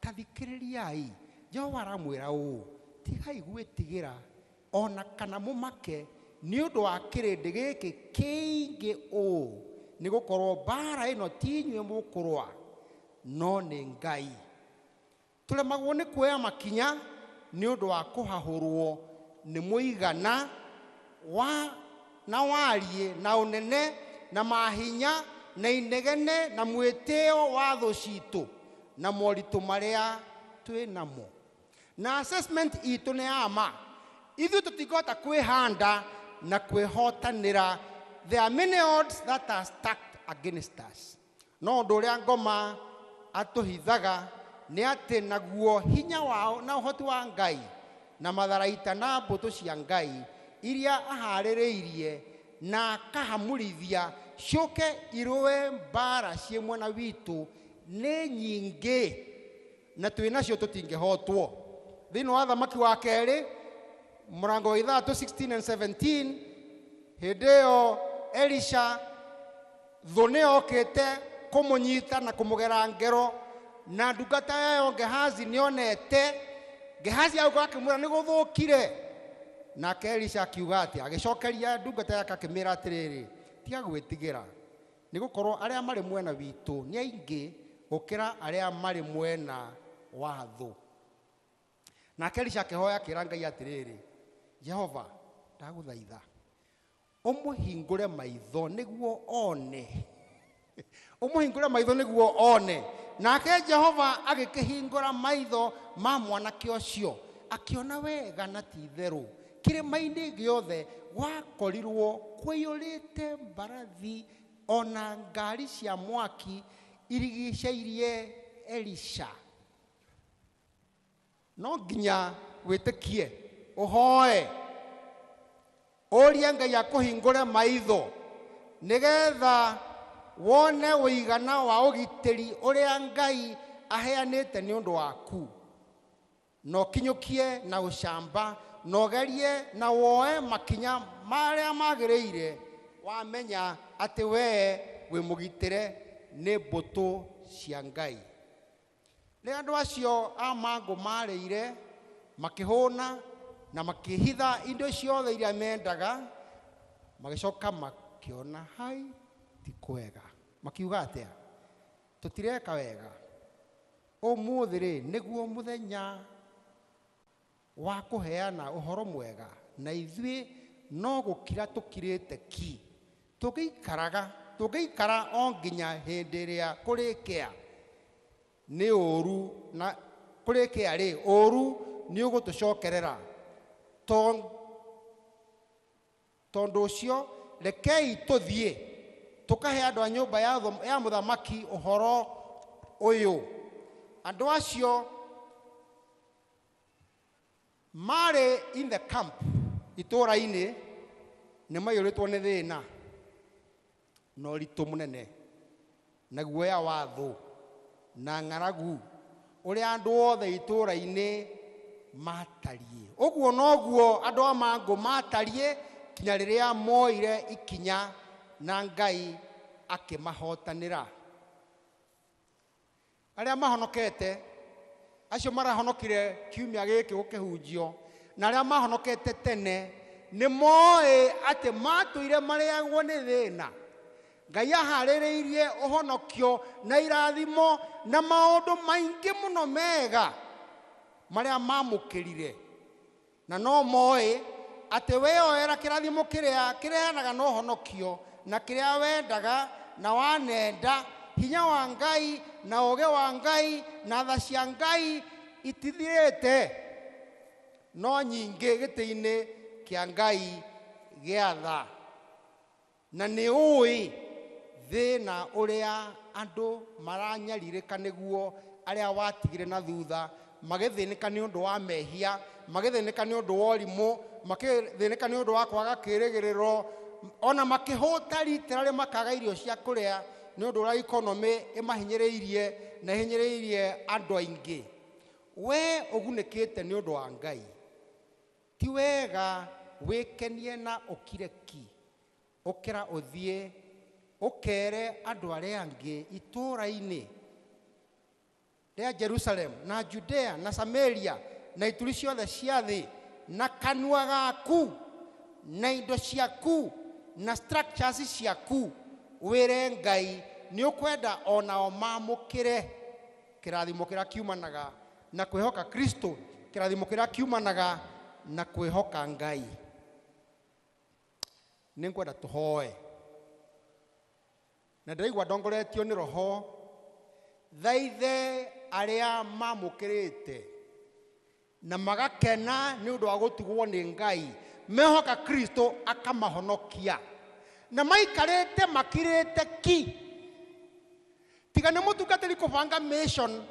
Ta thikĩrĩriai, Jehova aramwĩra ũũ, tigai gwĩtigĩra ona kana mũmake nĩ ũndũ wa kĩrĩndĩ gĩkĩ kĩingĩ ũũ, nĩ gũkorwo mbara ĩno ti inyuĩ mũkũrũa, no nĩ Ngai. Tũremagwo nĩ kuoya makinya nĩ ũndũ wa kũhahũrwo nĩ mũigana wa na wariĩ na ũnene na mahinya na inegene na mwĩtĩo wa thũ citũ na moritũ marĩa twĩ namo. Na assessment itũ nĩ ya ma, ithuĩ tũtingĩhota kwĩhanda na kwĩhotanĩra. There are many odds that are stacked against us. No ũndũ ũrĩa ngoma atũhithaga nĩ atĩ naguo hinya wao na ũhoti wa Ngai na matharaita na mbũtũ cia Ngai iria aharĩrĩirie na akahamũrithia ciũke irũe mbara ciĩ mwena witũ nĩ nyingĩ, na twĩ nacio tũtingĩhotwo. Thĩinĩ wa Thamaki wa kerĩ mũrango wa 6 16 and 17, hĩndĩ ĩyo Elisha thũ nĩ yokĩte kũmũnyita na kũmũgera ngero, na ndungata yayo Gehazi nĩonete. Gehazi auga akĩmwĩra nĩ gũthũkire. Nake Elisha akiuga atĩa? Agĩcokeria ndungata yake akĩmĩra atĩrĩrĩ, tiga gwĩtigĩra, nĩ gũkorwo arĩa marĩ mwena witũ nĩ aingĩ gũkĩra arĩa marĩ mwena wa thũ. Nake Elisha akĩhoya akĩra Ngai atĩrĩrĩ, Jehova, ndagũthaitha ũmũhingũre maitho nĩguo one, ũmũhingũre maitho nĩguo one. Nake Jehova agĩkĩhingũra maitho ma mwanake ũcio, akĩona wega na ti itherũ kĩrĩma-inĩ gĩothe gwakorirwo kũiyũrĩte mbarathi ona ngari cia mwaki irigicĩirie Elisha. No nginya wĩtĩkie, ũhoe, ũrie Ngai akũhingũre maitho nĩgetha wone ũigana wa ũgitĩri ũrĩa Ngai aheanĩte nĩ ũndũ waku, na ũkinyũkie na ũcamba, na ũgerie na woe makinya marĩa magĩrĩire, wamenya atĩ wee wĩ mũgitĩre nĩ mbũtũ cia Ngai. Rĩrĩa andũ acio a mangũ marĩire, makĩhũna na makĩhitha indo ciothe iria mendaga, magĩcoka makĩona hai ti kwega. Makiuga atĩa? Tũtireka wega. Ũmũthĩ rĩ, nĩguo mũthenya wa kũheana ũhoro mwega, na ithuĩ no gũkira tũkirĩte ki, tũngĩikara o nginya hĩndĩ ĩrĩa kũrĩkĩa nĩ ũru, na kũrĩkĩa rĩ, ũru nĩ ũgũtũcokerera. Tondũ ũcio rekei tũthiĩ tũkahe andũ a nyũmba ya mũthamaki ũhoro ũyũ. Andũ acio marĩ in the camp itũũra-inĩ nĩ maiyũrĩtwo nĩ thĩna na ũritũ mũnene na guoya wa thũ na ng'aragu ũrĩa andũ othe itũũra-inĩ matariĩ. Ũguo noguo andũ a mangũ matariĩ kinya rĩrĩa moire ikinya na Ngai akĩmahotanĩra. Arĩa mahonokete, acio marahonokire kiumia gĩkĩ gũkĩhunjio, na arĩa mahonokete tene nĩ moĩ atĩ matũire marĩagwo nĩ thĩna. Ngai aharĩrĩirie ũhonokio na irathimo na maũndũ maingĩ mũno mega marĩa mamũkĩrire, na no moĩ atĩ weyoera kĩrathimo kĩrĩa kĩreanaga na ũhonokio na kĩrĩa wendaga na wanenda, hinya wa Ngai na ũũgĩ wa Ngai na tha cia Ngai itithirĩte, no nyingĩ gĩtĩ-inĩ kĩa Ngai gĩa tha. Na nĩ ũĩ thĩna ũrĩa andũ maranyarirĩka nĩguo arĩa watigire na thutha magĩthĩnĩka nĩ ũndũ wa mehia, magĩthĩnĩka nĩ ũndũ wa ũrimũ, makĩthĩnĩka nĩ ũndũ wa kwaga kĩĩrĩgĩrĩro, ona makĩhũta literally makaga irio cia kũrĩa nĩ ũndũ ũrĩa economy ĩmahinyĩrĩirie na ĩhinyĩrĩirie andũ aingĩ. We ũgunĩkĩte nĩ ũndũ wa Ngai. Ti wega wĩkenie na ũkire ki, ũkĩra ũthiĩ ũkere andũ arĩa angĩ itũũra-inĩ Rĩa Jerusalem na Judea na Samaria na ituri ciothe cia thĩ, na kanua gaku na indo ciaku na structures ciaku, wĩre Ngai nĩ ũkwenda onao mamũkĩre kĩrathimo kĩrĩa kiumanaga na kwĩhoka Kristo, kĩrathimo kĩrĩa kiumanaga na kwĩhoka Ngai. Nĩ ngwenda tũhoe, na ndĩraigua ndongoretio nĩ Roho thaithe arĩa mamũkĩrĩte na magakena nĩ ũndũ wa gũtugwo nĩ Ngai, mehoka Kristo akamahonokia, na maikarĩte makirĩte ki. Tiga nĩ mũtungatĩri kũbanga mission,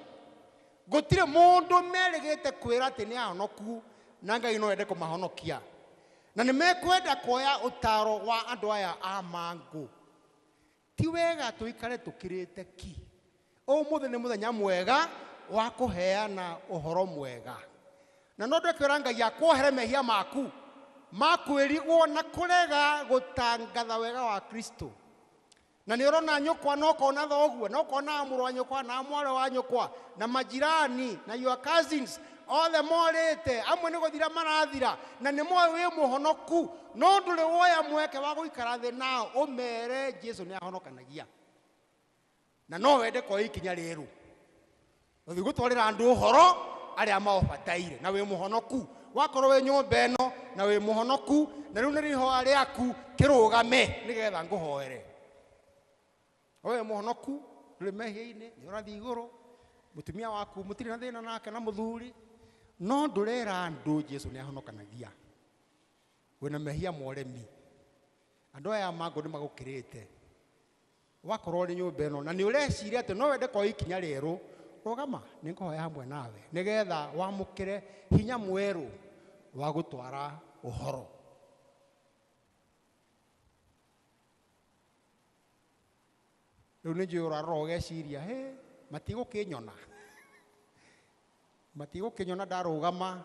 gũtirĩ mũndũ merĩgĩte kwĩra atĩ nĩ ahonoku na Ngai no ende kũmahonokia, na nĩ mekwenda kuoya ũtaro wa andũ aya a mangũ. Ti wega tũikare tũkirĩte ki. Ũmũthĩ nĩ mũthenya mwega wa kũheana ũhoro mwega, na no ndĩkwĩra Ngai akuohere mehia maku ma kwĩrigwo na kũrega gũtangatha wega wa Kristo. Na nĩ ũrona nyũkwa na ũkona thoguo na ũkona mũrũ wa nyũkwa na mwarĩ wa nyũkwa na majirani na your cousins othe morĩte, amwe nĩ gũthira marathira, na nĩ moĩ wĩ mũhonoku, no ndũrĩ woya mweke wa gũikara thĩ nao ũmere Jesu nĩ ahonokanagia. Na no wende kuoya ikinya rĩrũ ũthiĩ gũtwarĩra andũ ũhoro arĩa maũbataire, na wĩ mũhonoku. Wakorwo wĩ nyũmba ĩno na wĩ mũhonoku, na rĩu nĩ rĩhoya rĩaku, kĩrũgame nĩgetha ngũhoere. Wewe mũhonoku, ndũrĩ mehia-inĩ, nĩ ũrathiĩ igũrũ, mũtumia waku mũtirĩ na thĩna nake na mũthuri, no ndũrera andũ Jesu nĩ ahonokanagia. Wĩna mehia moremi, andũ aya mangũ nĩ magũkĩrĩte. Wakorwo ũrĩ nyũmba ĩno na nĩ ũreciria atĩ no wende kuoya ikinya rĩerũ, rũgama, nĩ ngũhoya hamwe nawe nĩgetha wamũkĩre hinya mwerũ wa gũtwara ũhoro. Rĩu nĩ njũĩ ũrarora ũgeciria, hĩ, matigũkĩnyona, matigũkĩnyona ndarũgama,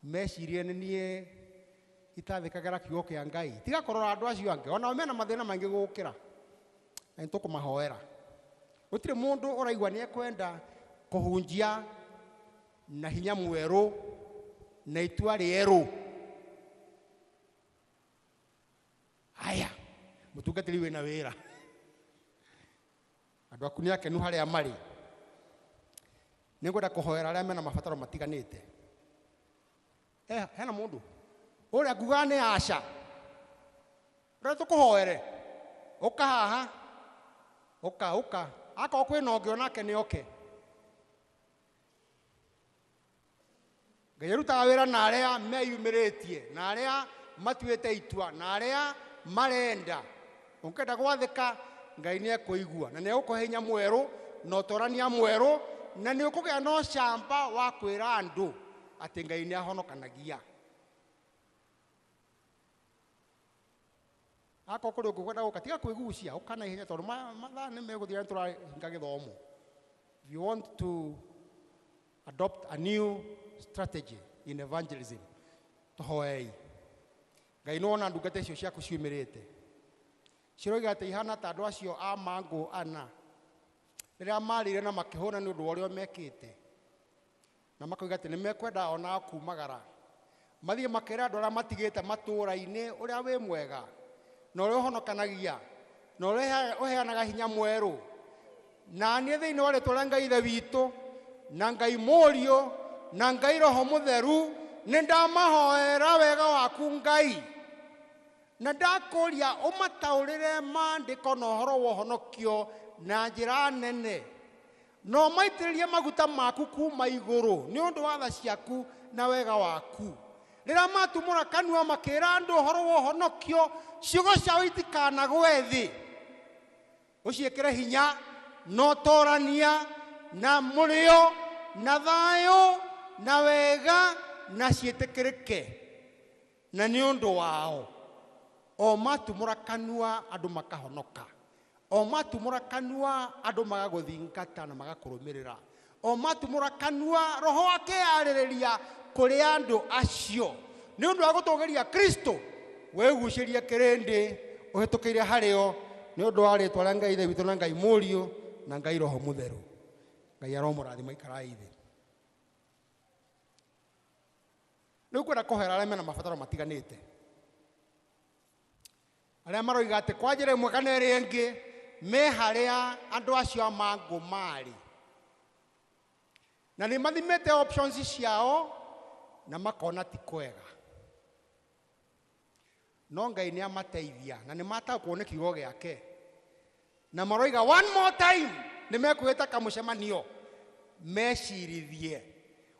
mecirie nĩ niĩ itathĩkagĩra kiugo kĩa Ngai. Tiga kũrora andũ acio angĩ, onao mena mathĩna maingĩ gũgũkĩra, na nĩ tũkũmahoera. Gũtirĩ mũndũ ũraigua nĩ ekwenda kũhunjia na hinya mwerũ na itua rĩerũ. Haya, mũtungatĩri wĩna wĩra, andũ aku nĩ akenu harĩa marĩ. Nĩ ngwenda kũhoera arĩa mena mabataro matiganĩte. Hena mũndũ ũrĩa ngugaga nĩ aca, ũrĩa tũkũhoere, ũka haha, ũka ũka, akorwo kwĩna ũngĩ onake nĩ oke. Ngai arutaga wĩra na arĩa meyumĩrĩtie, na arĩa matuĩte itua, na arĩa marenda. Ũngĩenda gwathĩka, Ngai nĩ ekũigua na nĩ egũkũhe hinya mwerũ na ũtorania mwerũ, na nĩ ũkũgĩa na ũcamba wa kwĩra andũ atĩ Ngai nĩ ahonokanagia. Akorwo kũrĩ ũngĩ ũkwenda gũka, tiga kwĩgucia, ũka na ihenya tondũ mathaa nĩ megũthira, nĩ tũrahinga gĩthomo. If you want to adopt a new strategy in evangelism, tũhoei. Ngai nĩ wona ndungata icio ciaku ciumĩrĩte, ciroiga atĩ ihana ta andũ acio a mangũ ana rĩrĩa marĩire na makĩhũna nĩ ũndũ wa ũrĩa mekĩte, na makoiga atĩ nĩ mekwenda onao kumagara mathiĩ makere andũ arĩa matigĩte matũũra-inĩ ũrĩa wĩ mwega na ũrĩa ũhonokanagia na ũrĩa ũheanaga hinya mwerũ. Na niĩ thĩinĩ wa rĩtwa rĩa Ngai Ithe witũ na Ngai Mũriũ na Ngai Roho Mũtheru, nĩ ndamahoera wega waku Ngai, na ndakũria ũmataũrĩre maandĩko na ũhoro wa ũhonokio na njĩra nene, na ũmaitĩrĩrie maguta maku kuma igũrũ nĩ ũndũ wa tha ciaku na wega waku. Rĩrĩa matumũra kanua makĩra andũ ũhoro wa ũhonokio, ciugo ciao itikanagwe thĩ. Ũciĩkĩre hinya na ũtorania na mũrĩo na thayũ na wega, na ciĩtĩkĩrĩke na nĩ ũndũ wao. O matumũra kanua andũ makahonoka, o matumũra kanua andũ magagũthingata na magakũrũmĩrĩra, o matumũra kanua Roho akeyarĩrĩria kũrĩ andũ acio nĩ ũndũ wa gũtũgĩria Kristo. Wĩgucĩrie kĩrĩndĩ ũhĩtũkĩire harĩo nĩ ũndũ wa rĩtwa rĩa Ngai Ithe witũ na Ngai Mũriũ na Ngai Roho Mũtheru. Ngai aromũrathima ikarai thĩ. Rĩu ngwenda kũhoera arĩa mena mabataro matiganĩte, arĩa maroiga atĩ kwa njĩra ĩmwe kana ĩrĩa ĩngĩ me harĩa andũ acio a mangũ marĩ, na nĩ mathimĩte options ciao na makona ti kwega, no Ngai nĩ amateithia na nĩ mataũkwo nĩ kiugo gĩake, na maroiga one more time nĩ mekwĩta kamũcemanio mecirithie.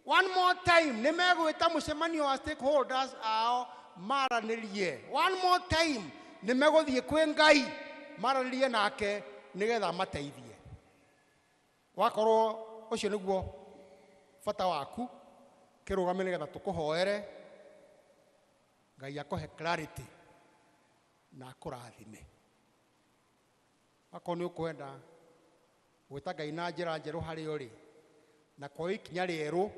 One more time nĩ megwĩta mũcemanio wa stakeholders ao maranĩrie. One more time nĩ megũthiĩ kwĩ Ngai maranĩrie nake nĩgetha amateithie. Wakorwo ũcio nĩguo bata waku, kĩrũgame nĩgetha tũkũhoere Ngai akũhe clarity na akũrathime. Akorwo nĩ ũkwenda gwĩta Ngai na njĩra njerũ harĩa ũrĩ, na kuoya ikinya rĩerũ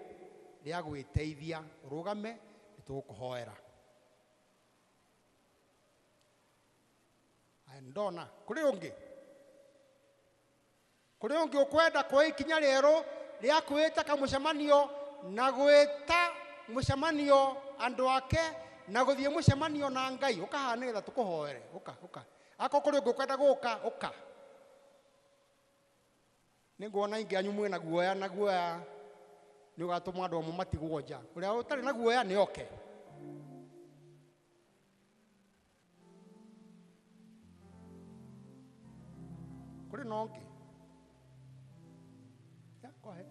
rĩa gwĩteithia, ũrũgame nĩ tũgũkũhoera. Aya, ndona kũrĩ ũngĩ, kũrĩ ũngĩ ũkwenda kuoya ikinya rĩerũ rĩa kwĩta kamũcemanio na gwĩta mũcemanio andũ ake na gũthiĩ mũcemanio na Ngai, ũka haha nĩgetha tũkũhoere. Ũka, ũka. Akorwo kũrĩ ũngĩ ũkwenda gũka, ũka. Nĩ nguona aingĩ anyu mwĩna guoya, na guoya nĩ ũgatũma andũ amwe matigwo nja. Ũrĩa ũtarĩ na guoya nĩ oke. Kũrĩ na ũngĩ? Yeah, go ahead.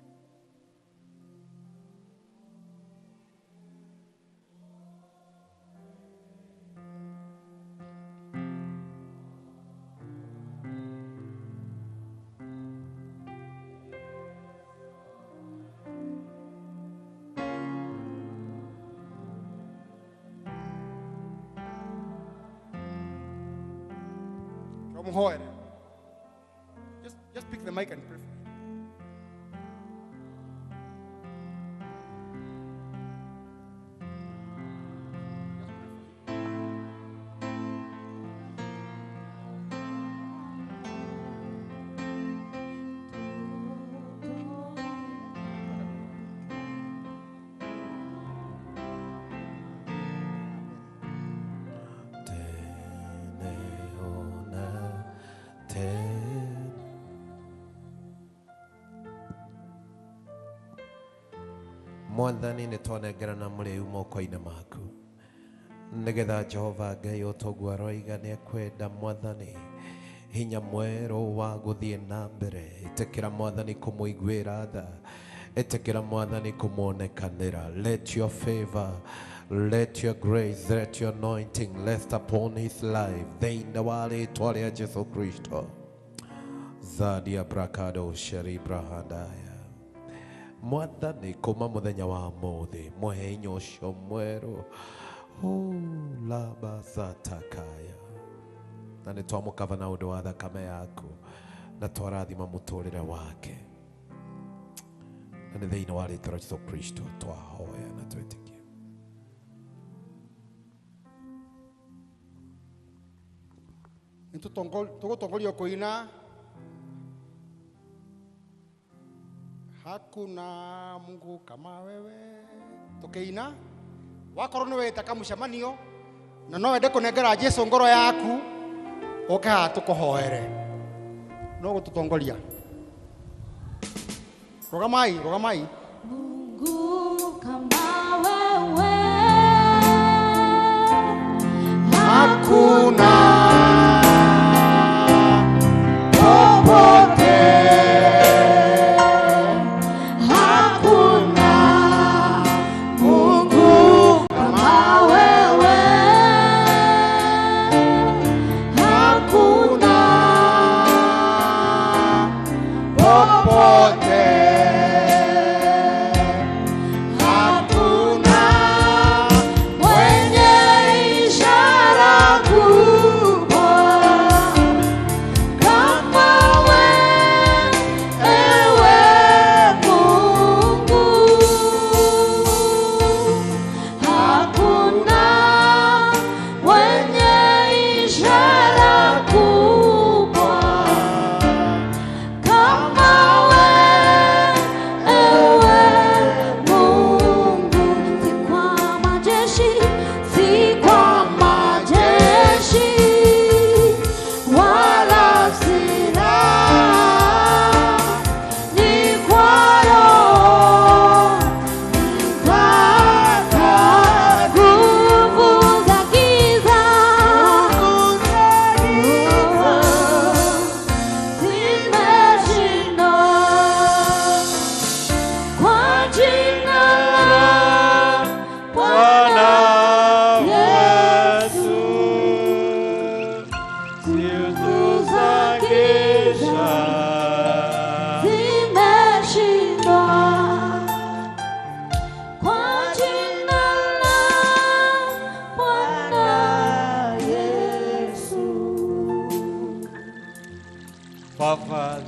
Just pick the mic and pray for me. Just pray for him. Mwathani nĩ twanengerana mũrĩu moko-inĩ maku nĩgetha Jehova Ngai ũtoguo aroiga nĩ ekwenda Mwathani hinya mwerũ wa gũthiĩ na mbere. Ĩtĩkĩra Mwathani kũmũiguĩra tha, ĩtĩkĩra Mwathani kũmuonekanĩra. Let your favor, let your grace, let your anointing rest upon his life thĩinĩ wa rĩtwa rĩa Jesu Kristo. Zadia brakado sheribrahandaya. Mwathani kuma muthenya wa muthi muhe hinya ũcio mwerũ labazatakaya, na nĩ twamũkava na ũndũ wa thakame yaku na twarathima mũtũrĩre wake, na nĩ thĩinĩ wa rĩtwa rĩa Jesu Kristo twahoya na twĩtĩkia. Nĩ tũgũtongorio kũina Hakuna Mungu kama wewe. Tukiina wakorwo nĩ weta kamũcemanio na no wende kũnengera Jesu ngoro yaku, ũke haha tũkũhoere. No gũtũtongoria. Rũgamai, rũgamai. Mungu kama wewe hakuna popote. Hakuna Mungu kama wewe, hakuna popote.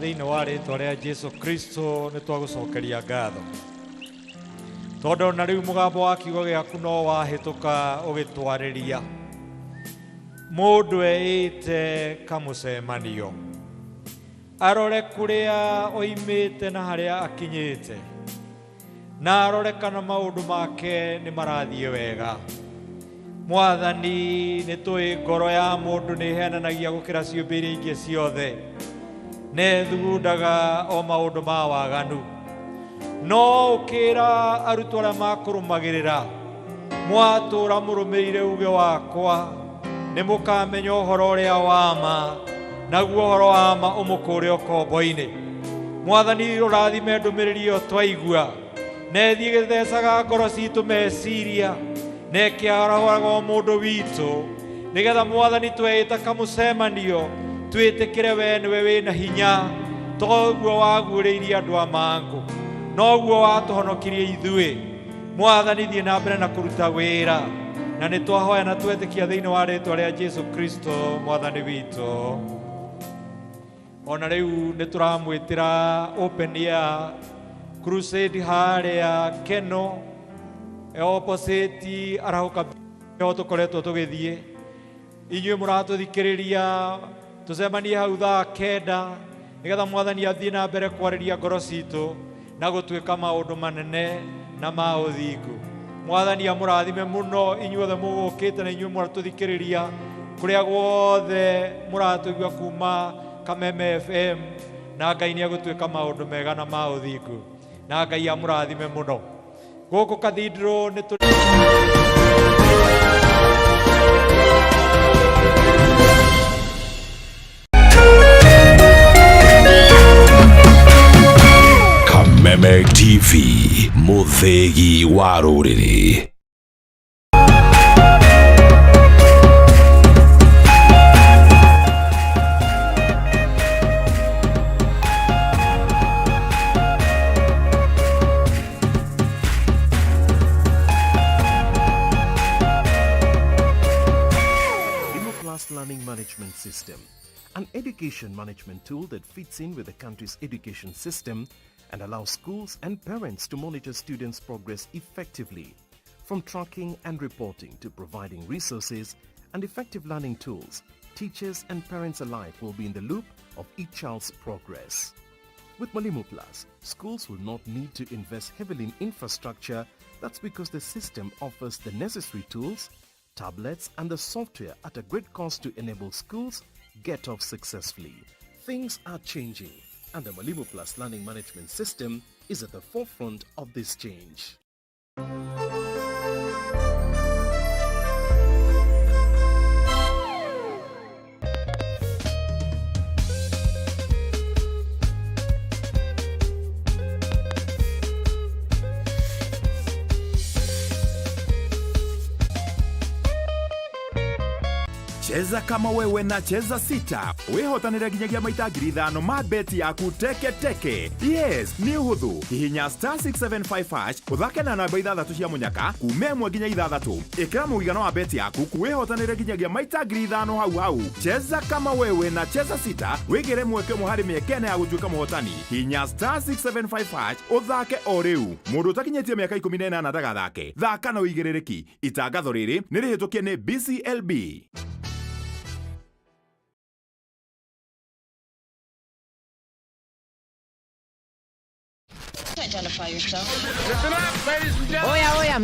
Thĩinĩ wa rĩtwa rĩa Jesu Kristo nĩ twagũcokeria ngatho tondũ na rĩu mũgambo wa kiugo gĩaku no wahĩtũka ũgĩtwarĩria mũndũ eĩte kamũcemanio arore kũrĩa oimĩte na harĩa akinyĩte na arore kana maũndũ make nĩ marathiĩ wega. Mwathani nĩ tũĩ ngoro ya mũndũ nĩ ĩhenanagia gũkĩra ciũmbe iria ingĩ ciothe na ĩthugundaga o maũndũ ma waganu no ũkĩra arutwo arĩa makũrũmagĩrĩra mwatũra mũrũmĩrĩire uge wakwa nĩ mũkamenya ũhoro ũrĩa wa ma naguo ũhoro wa ma ũmũkũre ũkombo-inĩ. Mwathani ũrathime ndũmĩrĩri ĩyo twaigua na ĩthiĩ ĩgĩthecaga ngoro citũ meciria na ĩkĩarahũraga o mũndũ witũ nĩgetha Mwathani tweĩta kamũcemanio twĩtĩkĩre we nĩwe wĩna hinya toguo waguũrĩirie andũ a mangũ noguo watũhonokirie ithuĩ. Mwathani thiĩ na mbere na kũruta wĩra na nĩ twahoya na twetĩkia thĩinĩ wa rĩtwa rĩa Jesu Kristo Mwathani witũ. Ona rĩu nĩ tũramwĩtĩra open air crusade harĩa Keno opposite arahũka nĩho tũkoretwo tũgĩthiĩ. Inyuĩ mũratũthikĩrĩria tũcemanie hau thaa 9 nĩgetha Mwathani athiĩ na mbere kwarĩria ngoro citũ na gũtuĩka maũndũ manene na ma ũthingu. Mwathani amũrathime mũno inyuothe mũgũkĩte na inyuĩ mũratũthikĩrĩria kũrĩa guothe mũratũigua kuma Kameme FM na Ngai nĩ agũtuĩka maũndũ mega na ma ũthingu na Ngai amũrathime mũno. Gũkũ Cathedral nĩ tũ Kameme TV, mũthĩgi wa rũrĩrĩ. Plus Learning Management System, an education management tool that fits in with the country's education system and allows schools and parents to monitor students' progress effectively. From tracking and reporting to providing resources and effective learning tools, teachers and parents alike will be in the loop of each child's progress. With Mwalimu Plus, schools will not need to invest heavily in infrastructure. That's because the system offers the necessary tools, tablets and the software at a great cost to enable schools get off successfully. Things are changing, and the Mwalimu Plus Learning Management System is at the forefront of this change. Cheza kama wewe na Cheza 6 wihotanire nginyagia maita 5,000 ma beti yaku teke teke. Yes, nĩ ũhũthũ. Hihinya star 675 hash ũthake na namba 6 cia mũnyaka kuma 1 nginya 6. Ĩkĩra mũigana wa beti yaku wihotanire nginyagia maita 5,000 hau hau. Cheza kama wewe na Cheza 6 wĩgĩre mweke ũmwe harĩ mĩeke ĩna ya gũtuĩka mũhotani. Hihinya star 675 hash ũthake o rĩu. Mũndũ ũtakinyĩtie mĩaka 18 ndagathake. Thaka na ũigĩrĩrĩki. Itangatho rĩrĩ nĩ rĩhĩtũkie nĩ BCLB. Identify yourself. Oya, oya.